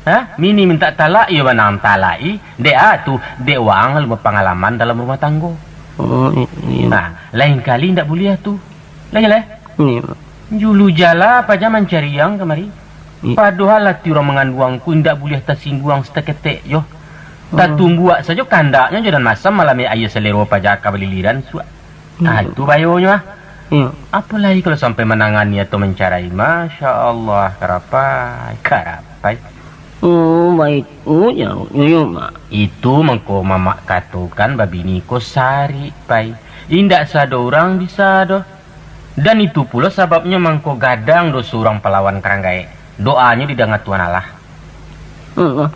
Ha, bini mintak talak, yo banang talak i. Dek ah tu, dek waang lalu bapangalaman dalam rumah tanggo. Oh, i-, iyo. Nah, lain kali ndak buliah tu. Lai, lai. Iyo, Mak. Julu jala paja mancari ang kamari. I- Padohal ati urang manganduang ko indak buliah tasingguang saketek jo. Oh. Tatumbuak sajo kandaknyo jo nan masam malam aia salero paja ka baliliran suak. Iyo. Ah, itu bayonyo ah. Iyo. Apolai kalau sampai manangani atau mancarai, Masya Allah, karapai, karapai. Oh, baitu jawabnyo, yo, Mak. Itu mangko mamak katokan babini ko sarik, Pai. Indak sado urang bisa doh. Dan itu pulo sababnyo mangko gadang doso urang palawan karang gaek. Doanyo didanga Tuhan Allah. Hmm, lah,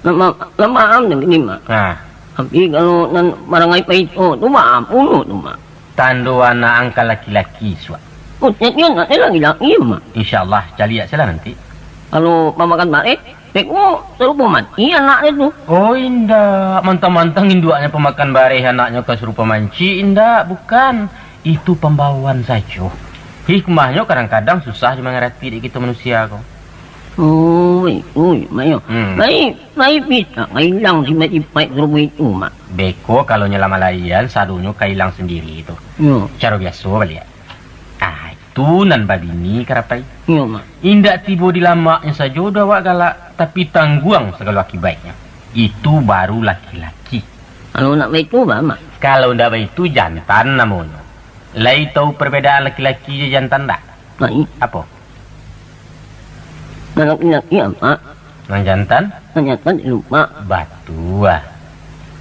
lah ma-, lah maaf nan kini, Mak. Nah. Tapi kalau nan barang gaek baitu tu, maaf pulo tu, Mak. Tando anak ang ka laki-laki, Suak. Oh, nyo, nyo nak laki-laki, Mak. Insya Allah, caliak sajolah nanti. Kalau pamakan bareh, beko sarupo mancik anaknyo tu. Oh, indak. Mantang-mantang induaknyo pamakan bareh, anaknyo ka sarupo mancik, indak, bukan. Itu pambawaan sajo. Hikmahnyo kadang-kadang susah dimangarati dek kito manusia ko. Oi, oi, Mak, yo. Hmm. Lai, lai bisa ka ilang sifat-sifat sarupo itu, Mak. Beko kalau nyo lah malaian, sadonyo ka ilang sandiri tu. Yo. Caro biaso baliak. Ah, itu nan babini, Karapai. Yo, Mak. Indak tibo di lamaknyo sajo doh awak galak, tapi tangguang sagalo akibatnyo. Itu baru laki-laki. Kalau nak baitu, bah, Mak? Kalau ndak baitu, jantan namonyo. Lai tahu parbedaan laki-laki jo jantan ndak? Lai. Apo? Nan laki-laki apak. Nan jantan? Nan jantan silupak. Batua.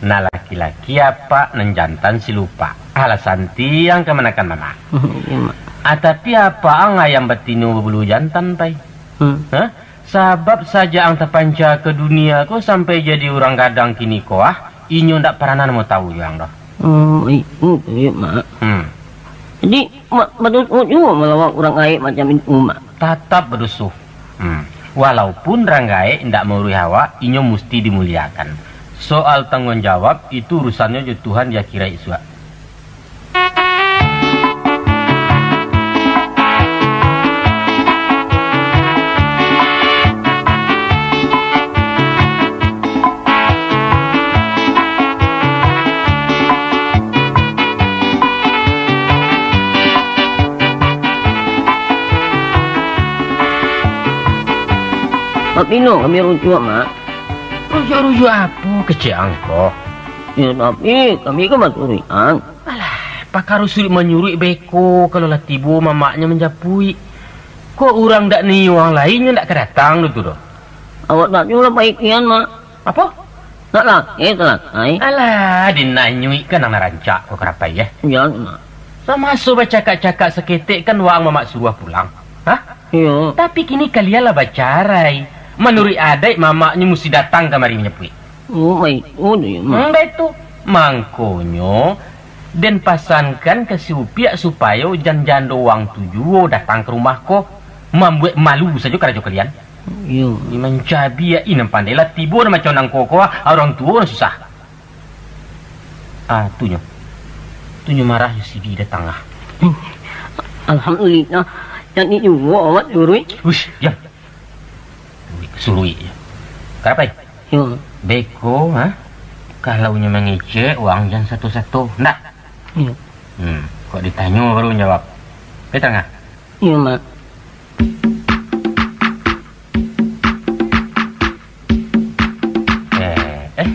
Nan laki-laki apak, nan jantan silupak. Alah santiang kamanakan mamak. Iyo, Mak. Ah, tapi apak ang ayam batino babulu jantan, Pai? Hmm. Hah? Sabab sajak ang tapanca ka dunia ko sampai jadi urang gadang kini ko, ah, inyo ndak paranah namo tahu jo ang doh. Hmm, iyo, iyo, Mak. Hmm. Jadi, Mak, badoso juo malawak urang gaek macam itu, Mak? Tatap badoso. Hmm. Walaupun urang gaek indak mauruih awak, inyo musti dimuliakan. Soal tangguang jawab, itu urusannyo jo Tuhan di akhirat isuak. Bapilo kami rujuak, Mak? Rujuak-rujuak apo kecek ang ko? Yo, tapi kami kan baturuik ang. Alah, pakaro suruik manyuruik beko kalau lah tibo mamaknyo manjapuik. Kok urang dak nio ang lai nyo dak ka datang tu doh. Awak dak nio lah paikian, Mak. Apo? Nak lah, eh, salasai. Alah, dinanyuik kan nang rancak ko Karapai, eh. Jan, Mak. Samaso bacakak-cakak saketek kan waang mamak suruah pulang. Hah? Iyo. Tapi kini kalian lah bacarai. Manuruik adaik mamaknyo musti datang kamari manjapuik. Oh, baitu, Mak. Hmm, baitu. Mangkonyo, den pasankan ka si Upiak supayo jan jando waang tu juo datang ka rumah ko. Mambuek malu sajo karajo kalian. Iyo. Ni mancabi, ai, nan pandai lah tibo nan macam nangko ko, ah, urang tuo nan susah. Ah, tu nyo. Tu nyo marah nyo sidi datang, ah. Alhamdulillah. Jadi juo awak suruik. Uish, diam. Suruik, suruik je. Karapai? Yo. Beko, ha? Kalau nyo mangecek, waang jan sato-sato, ndak? Yo. Hmm, kok ditanyo baru jawab. Pai tangah. Yo, Mak. Eh, eh.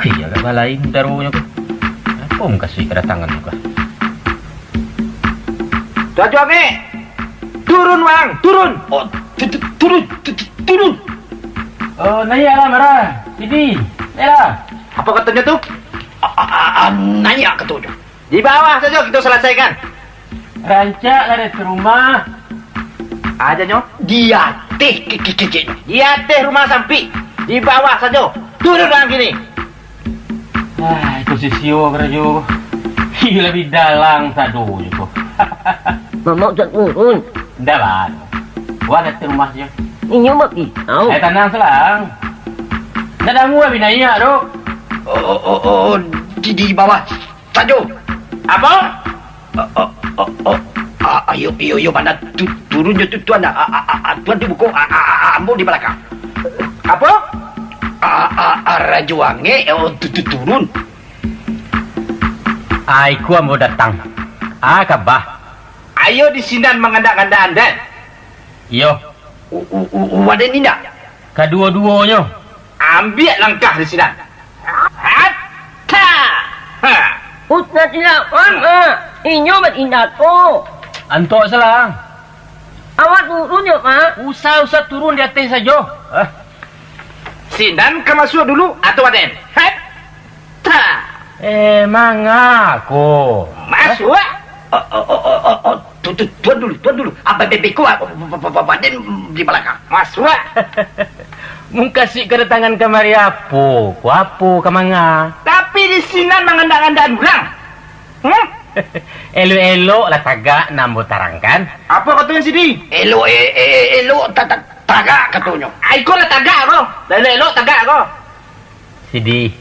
Iyo agak balain daronyo ko. Apo mukasuik kadatangan tu kah? Tuanku Amik! Turun, Wang! Turun! Oh, tu-, tu-, turun! Tu-, tu-, turun! Oh, naiaklah, Mara. Sini. Naiaklah. Apo katonyo tu? A, a, a, a, naiak katonyo. Di bawah sajo kito salasaikan. Rancak lah dari rumah. Aja nyo. Di ateh ke-, ke-, keceknyo. Di ateh rumah sampik. Di bawah sajo. Turun dalam kini. Ah, itu si Sio karajo. Iyo lah bidalang sadonyo ko. Mamak jan turun. Ndak lah. Wah, dari rumah sajo. Inyo bak pisau. Eh, tanang salang. Ndak dangu lah binaiak tu. Oh, oh, oh, oh, di, di bawah. Sajo. Apo? Oh, oh, oh, oh. Ah, iyo, iyo, iyo, bana tu, turun jo tu, Tuan. Ah, ah, ah, ah, Tuan tu buko, ah, ah, ah, ah, ambo di balakang. Apo? Ah, ah, ah, Rajo Angek, oh, tu, tu, turun. Ah, iko ambo datang. Ah, kabah. Ayo di sinan mangandak-ngandak andan. Iyo. U-, u-, u-, u-, waden indak? Kaduo-duonyo. Ambiak langkah di sinan. Hata! Ha! Ustaz Silawan, ha, inyo batindak ko. Antok salang. Awak turun yo, Mak. Usah, usah turun di ateh sajo. Ah. Sinan ka masuak dulu, atau Aden? Hei! Ta! Eh, manga ko? Masuak! Oh, oh, oh, oh, oh, oh. Tu, tu, tuan dulu, tuan dulu. Abah bebeko, ah, ba-, ba-, ba-, Aden di balakang. Masuak! Mukasuik kadatangan kamari apo? Ko apo ka manga? Tapi di sinan mangandak-ngandak urang. Hmm? Elok-elok lah tagak nan ambo tarangkan. Apo katonyo sidi? Elok, eh, eh, eh, elok ta-, ta-, tagak katonyo. Ah, iko lah tagak ko. Lah elok-elok tagak ko. Sidi,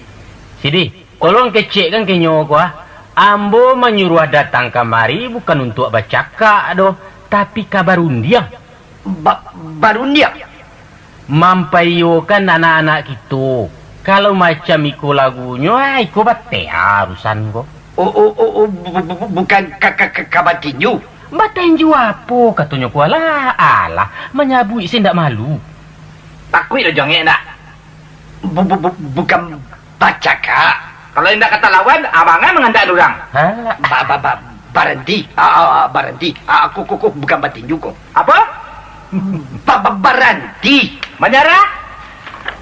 sidi, tolong kecekkan ka inyo ko, ah. Ambo manyuruah datang kamari bukan untuak bacakak doh, tapi ka barundiang. Ba-, barundiang? Mampaiyokan anak-anak kito. Kalau macam iko lagunyo, ah, iko bateh ah urusan ko. Oh, oh, oh, oh, bu-, bu-, bu-, bukan ka, ka, ka, ka batinju? Batinju apo katonyo ko, alah, alah, manyabuik se ndak malu. Takuik lo jongek ndak? Bu-, bu-, bu-, bukan bacakak. Kalau indak ka talawan, abangan mangandak urang. Alah. Ba-, ba-, ba-, baranti. Ah, ah, ah, baranti. Ah, ko, ko, ko, bukan batinju ko. Apo? Ba-, ba-, baranti. Manyarah?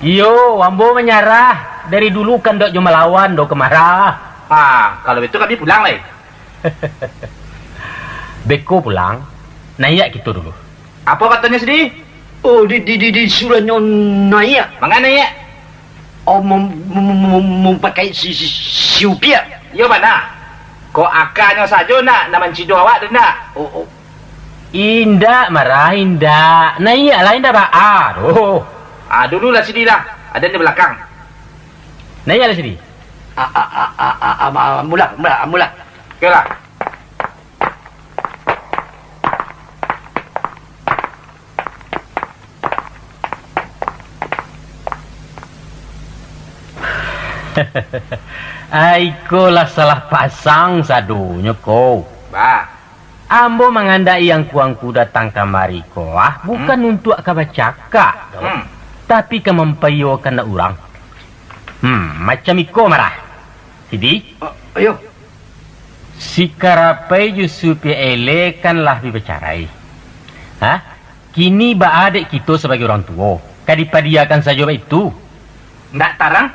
Iyo, ambo manyarah. Dari dulu kan dok jo malawan, dok ka marah. Ah, kalau itu kami pulang lai. Beko pulang, naiak kito dulu. Apo katonyo sidi? Oh, di, di, di, disuruahnyo naiak. Manga naiak? Oh, mem-, mem-, mem-, mem-, mampakai si, si, si Upiak. Iyo bana. Kok akanyo sajo nak, nak mancido awak tu ndak? Oh, oh. Indak, marah, indak. Naiaklah, indak baa doh. Ah, dululah sidi lah. Aden di balakang. Naiaklah sidi. Ah, ah, ah, ah, ah, ah, ma-, mula, mula, mula. Oke lah. Ai, ko lah salah pasang sadonyo ko. Bah. Ambo mangandaki angku-angku datang kamari ko, ah, bukan Hmm. untuak ka bacakak, doh, Hmm. tapi ka mampaiyokan urang. Hmm, macam iko marah. Sidi? Oh, iyo. Si Karapai jo si Upiak Elek kan lah bi bacarai. Hah? Kini baa dek kito sabagai urang tuo? Ka dipadiakan sajo baitu? Ndak tarang?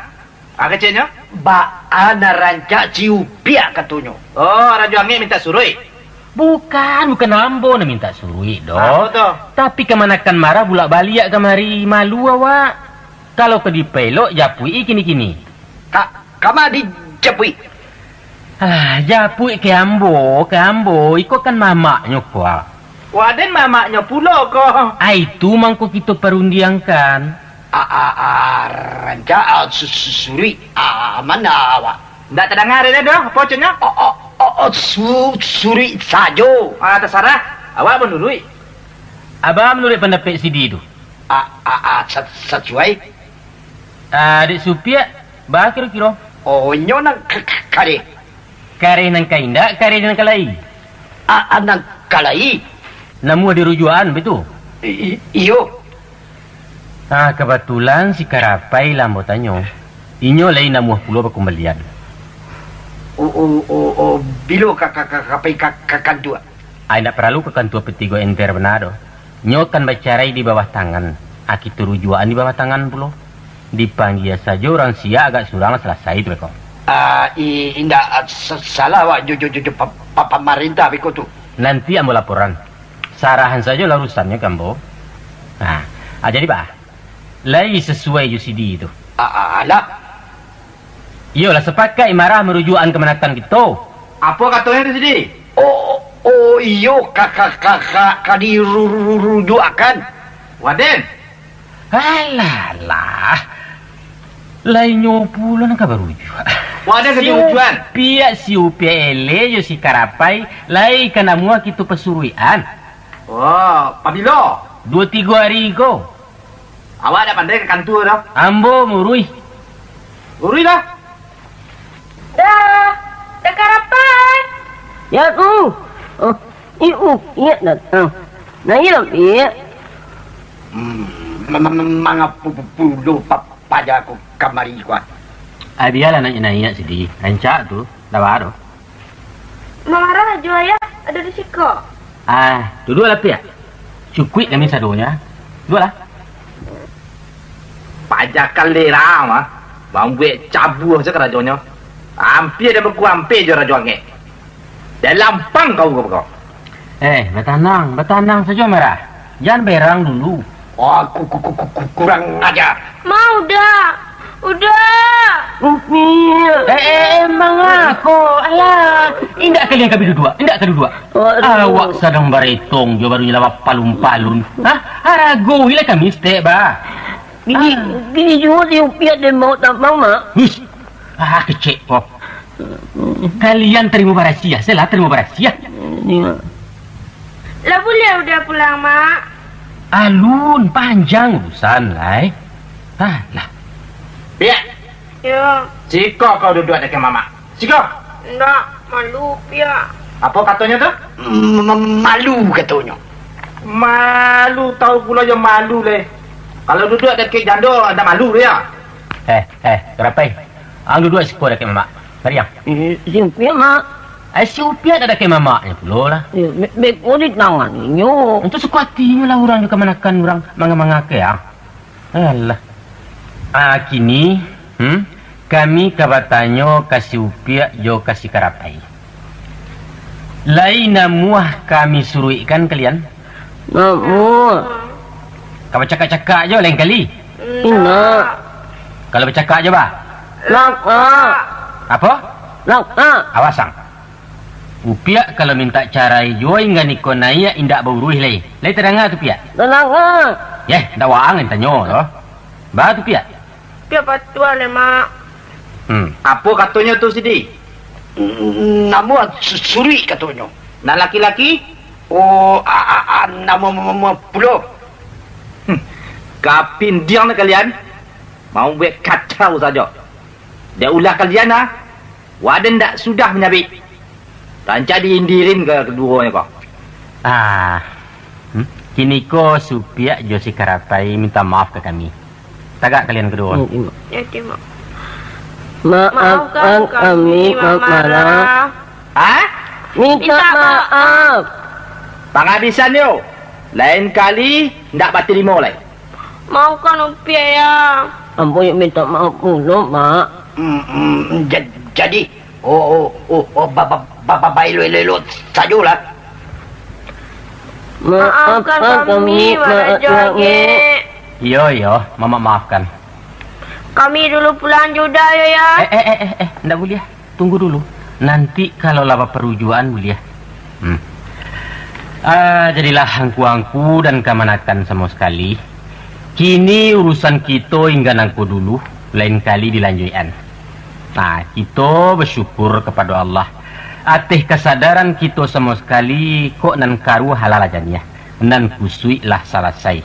Ah, keceknyo? Baa nan rancak si Upiak katonyo? Oh, Rajo Angek mintak suruik? Bukan, bukan ambo nan mintak suruik doh. Apo tu? Tapi kamanakan marah bulak baliak kamari, malu awak. Kalau ka dipaelok, japuik-i kini-kini. Ka, kama dijapuik? Alah, japuik ka ambo, ka ambo, iko kan mamaknyo ko. Wah, den mamaknyo pulo ko. Ai, tu mangko kito parundiangkan. A, a, a, rancak, a, su-, su-, suruik, a, aman, a, awak. Ndak tadanga dek den doh, apo ceknyo? O, o, o, o, su-, suruik sajo. Ah, tasarah. Awak manuruik. Abah manuruik pandapek sidi tu. A, a, a, sa-, sasuai. Ah, dek si Upiak, baa kiro-kiro? Oh, nyo nan ka-, ka-, kareh. Kareh nan ka indak, kareh nan ka lai? A, a, nan ka lai. Namuah di rujuakan, baitu? I, i, iyo. Ah, kabatulan si Karapai lah ambo tanyo. Inyo lai namuah pulo bakumbalian. O, o, o, o, bilo ka, ka, ka, ka pai ka, ka kantua? Ai, indak paralu ka kantua P tigo Enter bana doh. Nyo kan bacarai di bawah tangan. A, kito rujuakan di bawah tangan pulo. Dipanggia sajo urang siak agak surang salasai tu beko. Ah, i-, indak, ah, sa-, salah awak jo, jo, jo, jo pa-, pa-, pamarintah beko tu. Nanti ambo laporan. Sarahan sajo lah urusannyo ka ambo. Nah, ah, jadi baa? Lai sasuai jo sidi tu? A-, a-, alah. Iyolah, sapakaik marah marujuakan kamanakan kito. Apo katonyo tu sidi? Oh, oh, iyo, ka, ka, ka, ka, ka diru-, ru-, ru-, rujuakan. Waden. Alah, lah. Lai nyo pulo nan ka barujuak. Waden ka dirujuakan. Si Upiak, si Upiak Elek, jo si Karapai, lai ka namuah kito pasuruikan. Oh, pabilo? Duo tigo ari ko. Awak dak pandai ka kantua doh. Ambo muruih. Uruih lah. Dah, dah Karapai. Ya, uh. Oh, i, uh, ingat datang. Nah, iyo, Pik. Hmm, ma-, ma-, ma-, mangapo pu-, pulo pa-, paja ko kamari ko, ah? Ah, bialah naiak-naiak sidi. Rancak tu, dak baa doh. Mamarah jo ayah ado di siko. Ah, duduaklah, Piak. Cukuik kami sadonyo. Duduaklah. Paja kalera mah, mambuek cabuah se karajonyo. Ampia den bakuampia jo rajo angek. Dek lampang kau ko. Eh, batanang, batanang sajo, Merah. Jan berang dulu. Oh, ku, ku, ku, ku, ku, kurang aja. Ma, Uda. Uda. Rupiah. Eh, eh, emang ako? Alah, indak kalian kami duduak, indak ka duduak. Aduh. Awak sadang baretong jo, barunyo lah bapalun-palun. Hah? Haragoilah kami setek, bah. Gini, ah, gini juo si Upiak den baok tabang, Mak. Hush. Ah, kecek ko. Kalian tarimo barasiah, salah tarimo barasiah. Ini, Mak. Lah buliah Uda pulang, Mak? Alun, panjang urusan, lai. Ah, lah. Piak. Yo. Siko kau duduak dakek mamak. Siko. Ndak, malu, Piak. Apo katonyo tu? M-, m-, malu katonyo. Malu, tau pulo jo malu, leh. Kalau duduak dakek jando, ndak malu, yo? Eh, eh, Karapai. Ang duduak siko dakek mamak. Mari, ang. Eh, si Upiak, Mak. Eh, si Upiak ndak dakek mamaknyo pulo lah. Eh, be-, beko di tangan inyo. Itu suko atinyo lah urang jo kamanakan urang manga-manga ke, ah. Alah. Ah, kini, hmm, kami ka batanyo ka si Upiak jo ka si Karapai. Lai namuah kami suruikkan kalian? Namuah. Ka bacakak-cakak jo lain kali. Indak. Kalau bacakak jo, bah? Langkah. Apo? Langkah. Awas, ang. Upiak kalau mintak carai juo inggan iko naiak indak bauruih lai. Lai tadanga tu, Piak? Tadanga. Yeh, ndak waang nan tanyo tu. Ba tu, Piak? Piak patuah lai, Mak. Hmm. Apo katonyo tu, Sidi? Mm, namo su-, suruik katonyo. Nan laki-laki? Oh, a, a, a, namo ma-, ma-, ma-, pulo. Hmm. Kapindiang kalian. Mambuek kacau sajo. Dek ulah kalian, ah. Waden ndak sudah manyabik. Rancak diindirin ka kaduonyo ko. Ah, hmm? Kiniko si Upiak jo si Karapai minta maaf ka kami. Tagak kalian kaduo. Hmm, hmm. Ya, terima. Maafkan kami, Mak Marah. Hah? Minta maaf. Pangabisan yo. Lain kali ndak batarimo lai. Maafkan Upiak, ya. Ambo yo minta maaf pulo, Mak. Mm, mm, ja-, jadi, oh, oh, oh, oh, ba-, ba-, ba-, ba-, baelok-elok sajolah. Maafkan kami, Mak Rajo Angek. Iyo, iyo, Mamak maafkan. Kami dulu pulang jo Uda yo, ya. Eh, eh, eh, eh, eh, ndak buliah. Tunggu dulu, nanti kalau lah baparujuaan buliah. Hmm. Ah, jadilah angku-angku dan kamanakan samo sakali. Kini urusan kito inggan angko dulu, lain kali dilanjuikan. Nah, kito basyukur kapado Allah, ateh kasadaran kito samo sakali kok nan karuah halal janiah, nan kusuik lah salasai.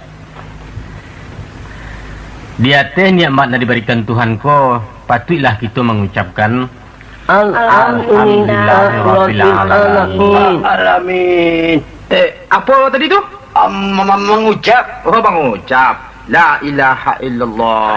Di ateh nikmat nan dibarikan Tuhan ko, patuiklah kito mangucapkan, Alhamdulillahirabbil alamin. Alamin. Eh, apo tadi tu? Am, ma-, ma-, mangucap. Oh, mangucap. La ilaha illallah.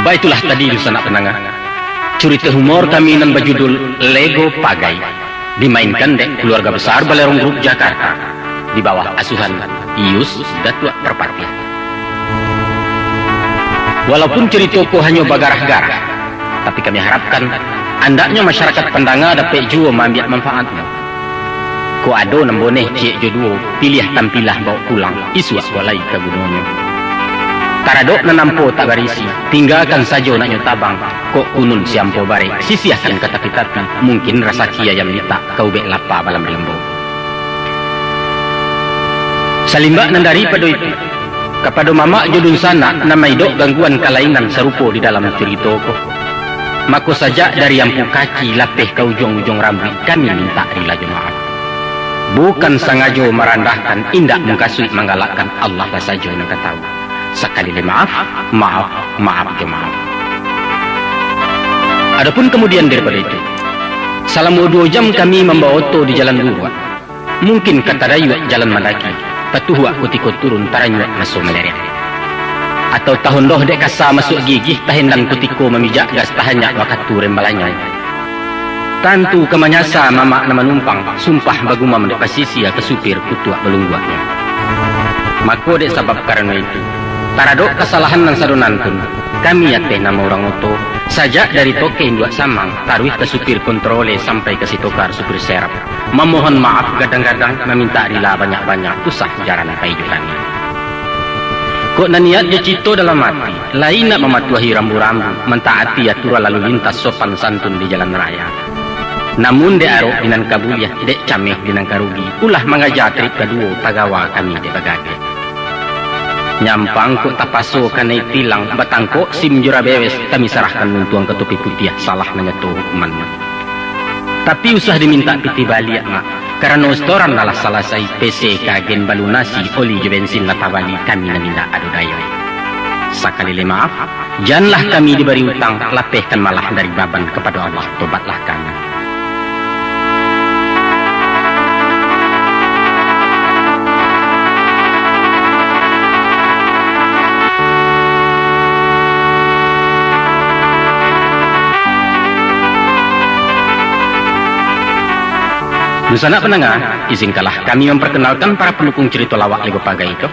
Baitulah tadi, dunsanak pandanga, curito humor kami nan bajudul Lego Pagai, dimainkan dek Keluarga Besar Balerong Group Jakarta, di bawah asuhan Yus Datuak Parpatiah. Walaupun curito ko hanyo bagarah-garah, tapi kami harapkan, andaknyo masyarakat pandanga dapek juo maambiak manfaatnyo. Kok ado nan boneh ciek jo duo, piliah tampilah bawok pulang, isuak kok lai ka gunonyo. Taradok nan ampo tak barisi, tinggakan sajo nak nyo tabang, kok kunun si ampo barek, sisiahkan ka tapi-tapi, mungkin rasaki ayam litak, ka ubek lapa balam rimbo. Salimbak nan daripado itu, kapado mamak jo dunsanak nan maidok gangguan kalainan sarupo di dalam curito ko. Mako, sajak dari ampu kaki lapeh ka ujuang-ujuang rambuik, kami mintak rila jo maaf. Bukan sangajo marandahkan, indak mukasuik manggalakkan, Allah lah sajo nan ka tahu. Sakali lai maaf, maaf, maaf jo maaf. Adopun kamudian daripado itu, salamo duo jam kami mambawa oto di jalan luruak. Mungkin ka tadayuak jalan mandaki, tatuhuak kutiko turun, taranyuak maso malerek. Atau tahondoh dek kasa masuak gigih, tahendan kutiko mamijak gas, tahanyak wakatu rem balanyau. Tantu ka manyasa mamak nan manumpang, sumpah bagumam dek pasisia, ka supir kutuak balungguaknyo. Mako, dek sabab karano itu, taradok kasalahan nan sado nantun, kami ateh namo urang oto, sajak dari toke induak samang, taruih ka supir kontrole sampai ka sitokar supir serap, mamohon maaf gadang-gadang, mamintak rila banyak-banyak, usah jaran pai jo kami. Kok nan niat jo cito dalam ati, lai nak mamatuahi rambu-rambu, mantaati aturan lalu lintas, sopan santun di jalan raya. Namun dek arok di nan ka buliah, dek cameh di nan ka rugi, ulah mangaja trip kaduo, tagawa kami dek bagageh. Nyampang kok tapaso kanai tilang, batangkok sim jo rabewes, kami sarahkan untuang ka topi putiah, salah nan nyato hukuman. Tapi usah dimintak pitih baliak, Mak, karano setoran lah salasai, P C ka agen balunasi, oli jo bensin lah tabali, kami nan indak ado dayo. Sakali lai maaf, janlah kami dibari utang, lapehkan malah dari baban, kapado Allah tobatlah kami. Dunsanak pandanga, izinkanlah kami mamparkenalkan para pandukung carito lawak Lego Pagai ko,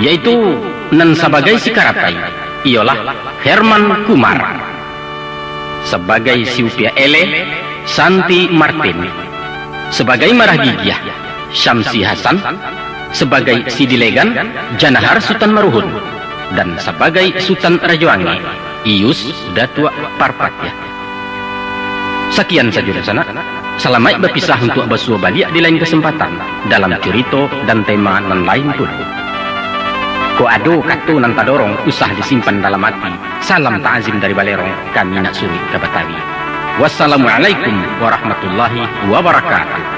yaitu nan sabagai si Karapai, iyolah Herman Kumar. Sabagai si Upiak Ele, Santi Martin. Sabagai Marah Gigiah, Syamsi Hasan. Sabagai si Dilegan, Janahar Sutan Maruhun. Dan sabagai Sutan Rajo Angek, Iyus Datuak Parpatiah. Sakian sajo dunsanak. Salamaik bapisah untuak basua baliak di lain kasempatan, dalam curito dan tema nan lain pulo. Kok ado kato nan tadorong, usah disimpan dalam ati. Salam ta'azim dari Balerong, kami nak suruik ka Batawi. Wassalamualaikum warahmatullahi wabarakatuh.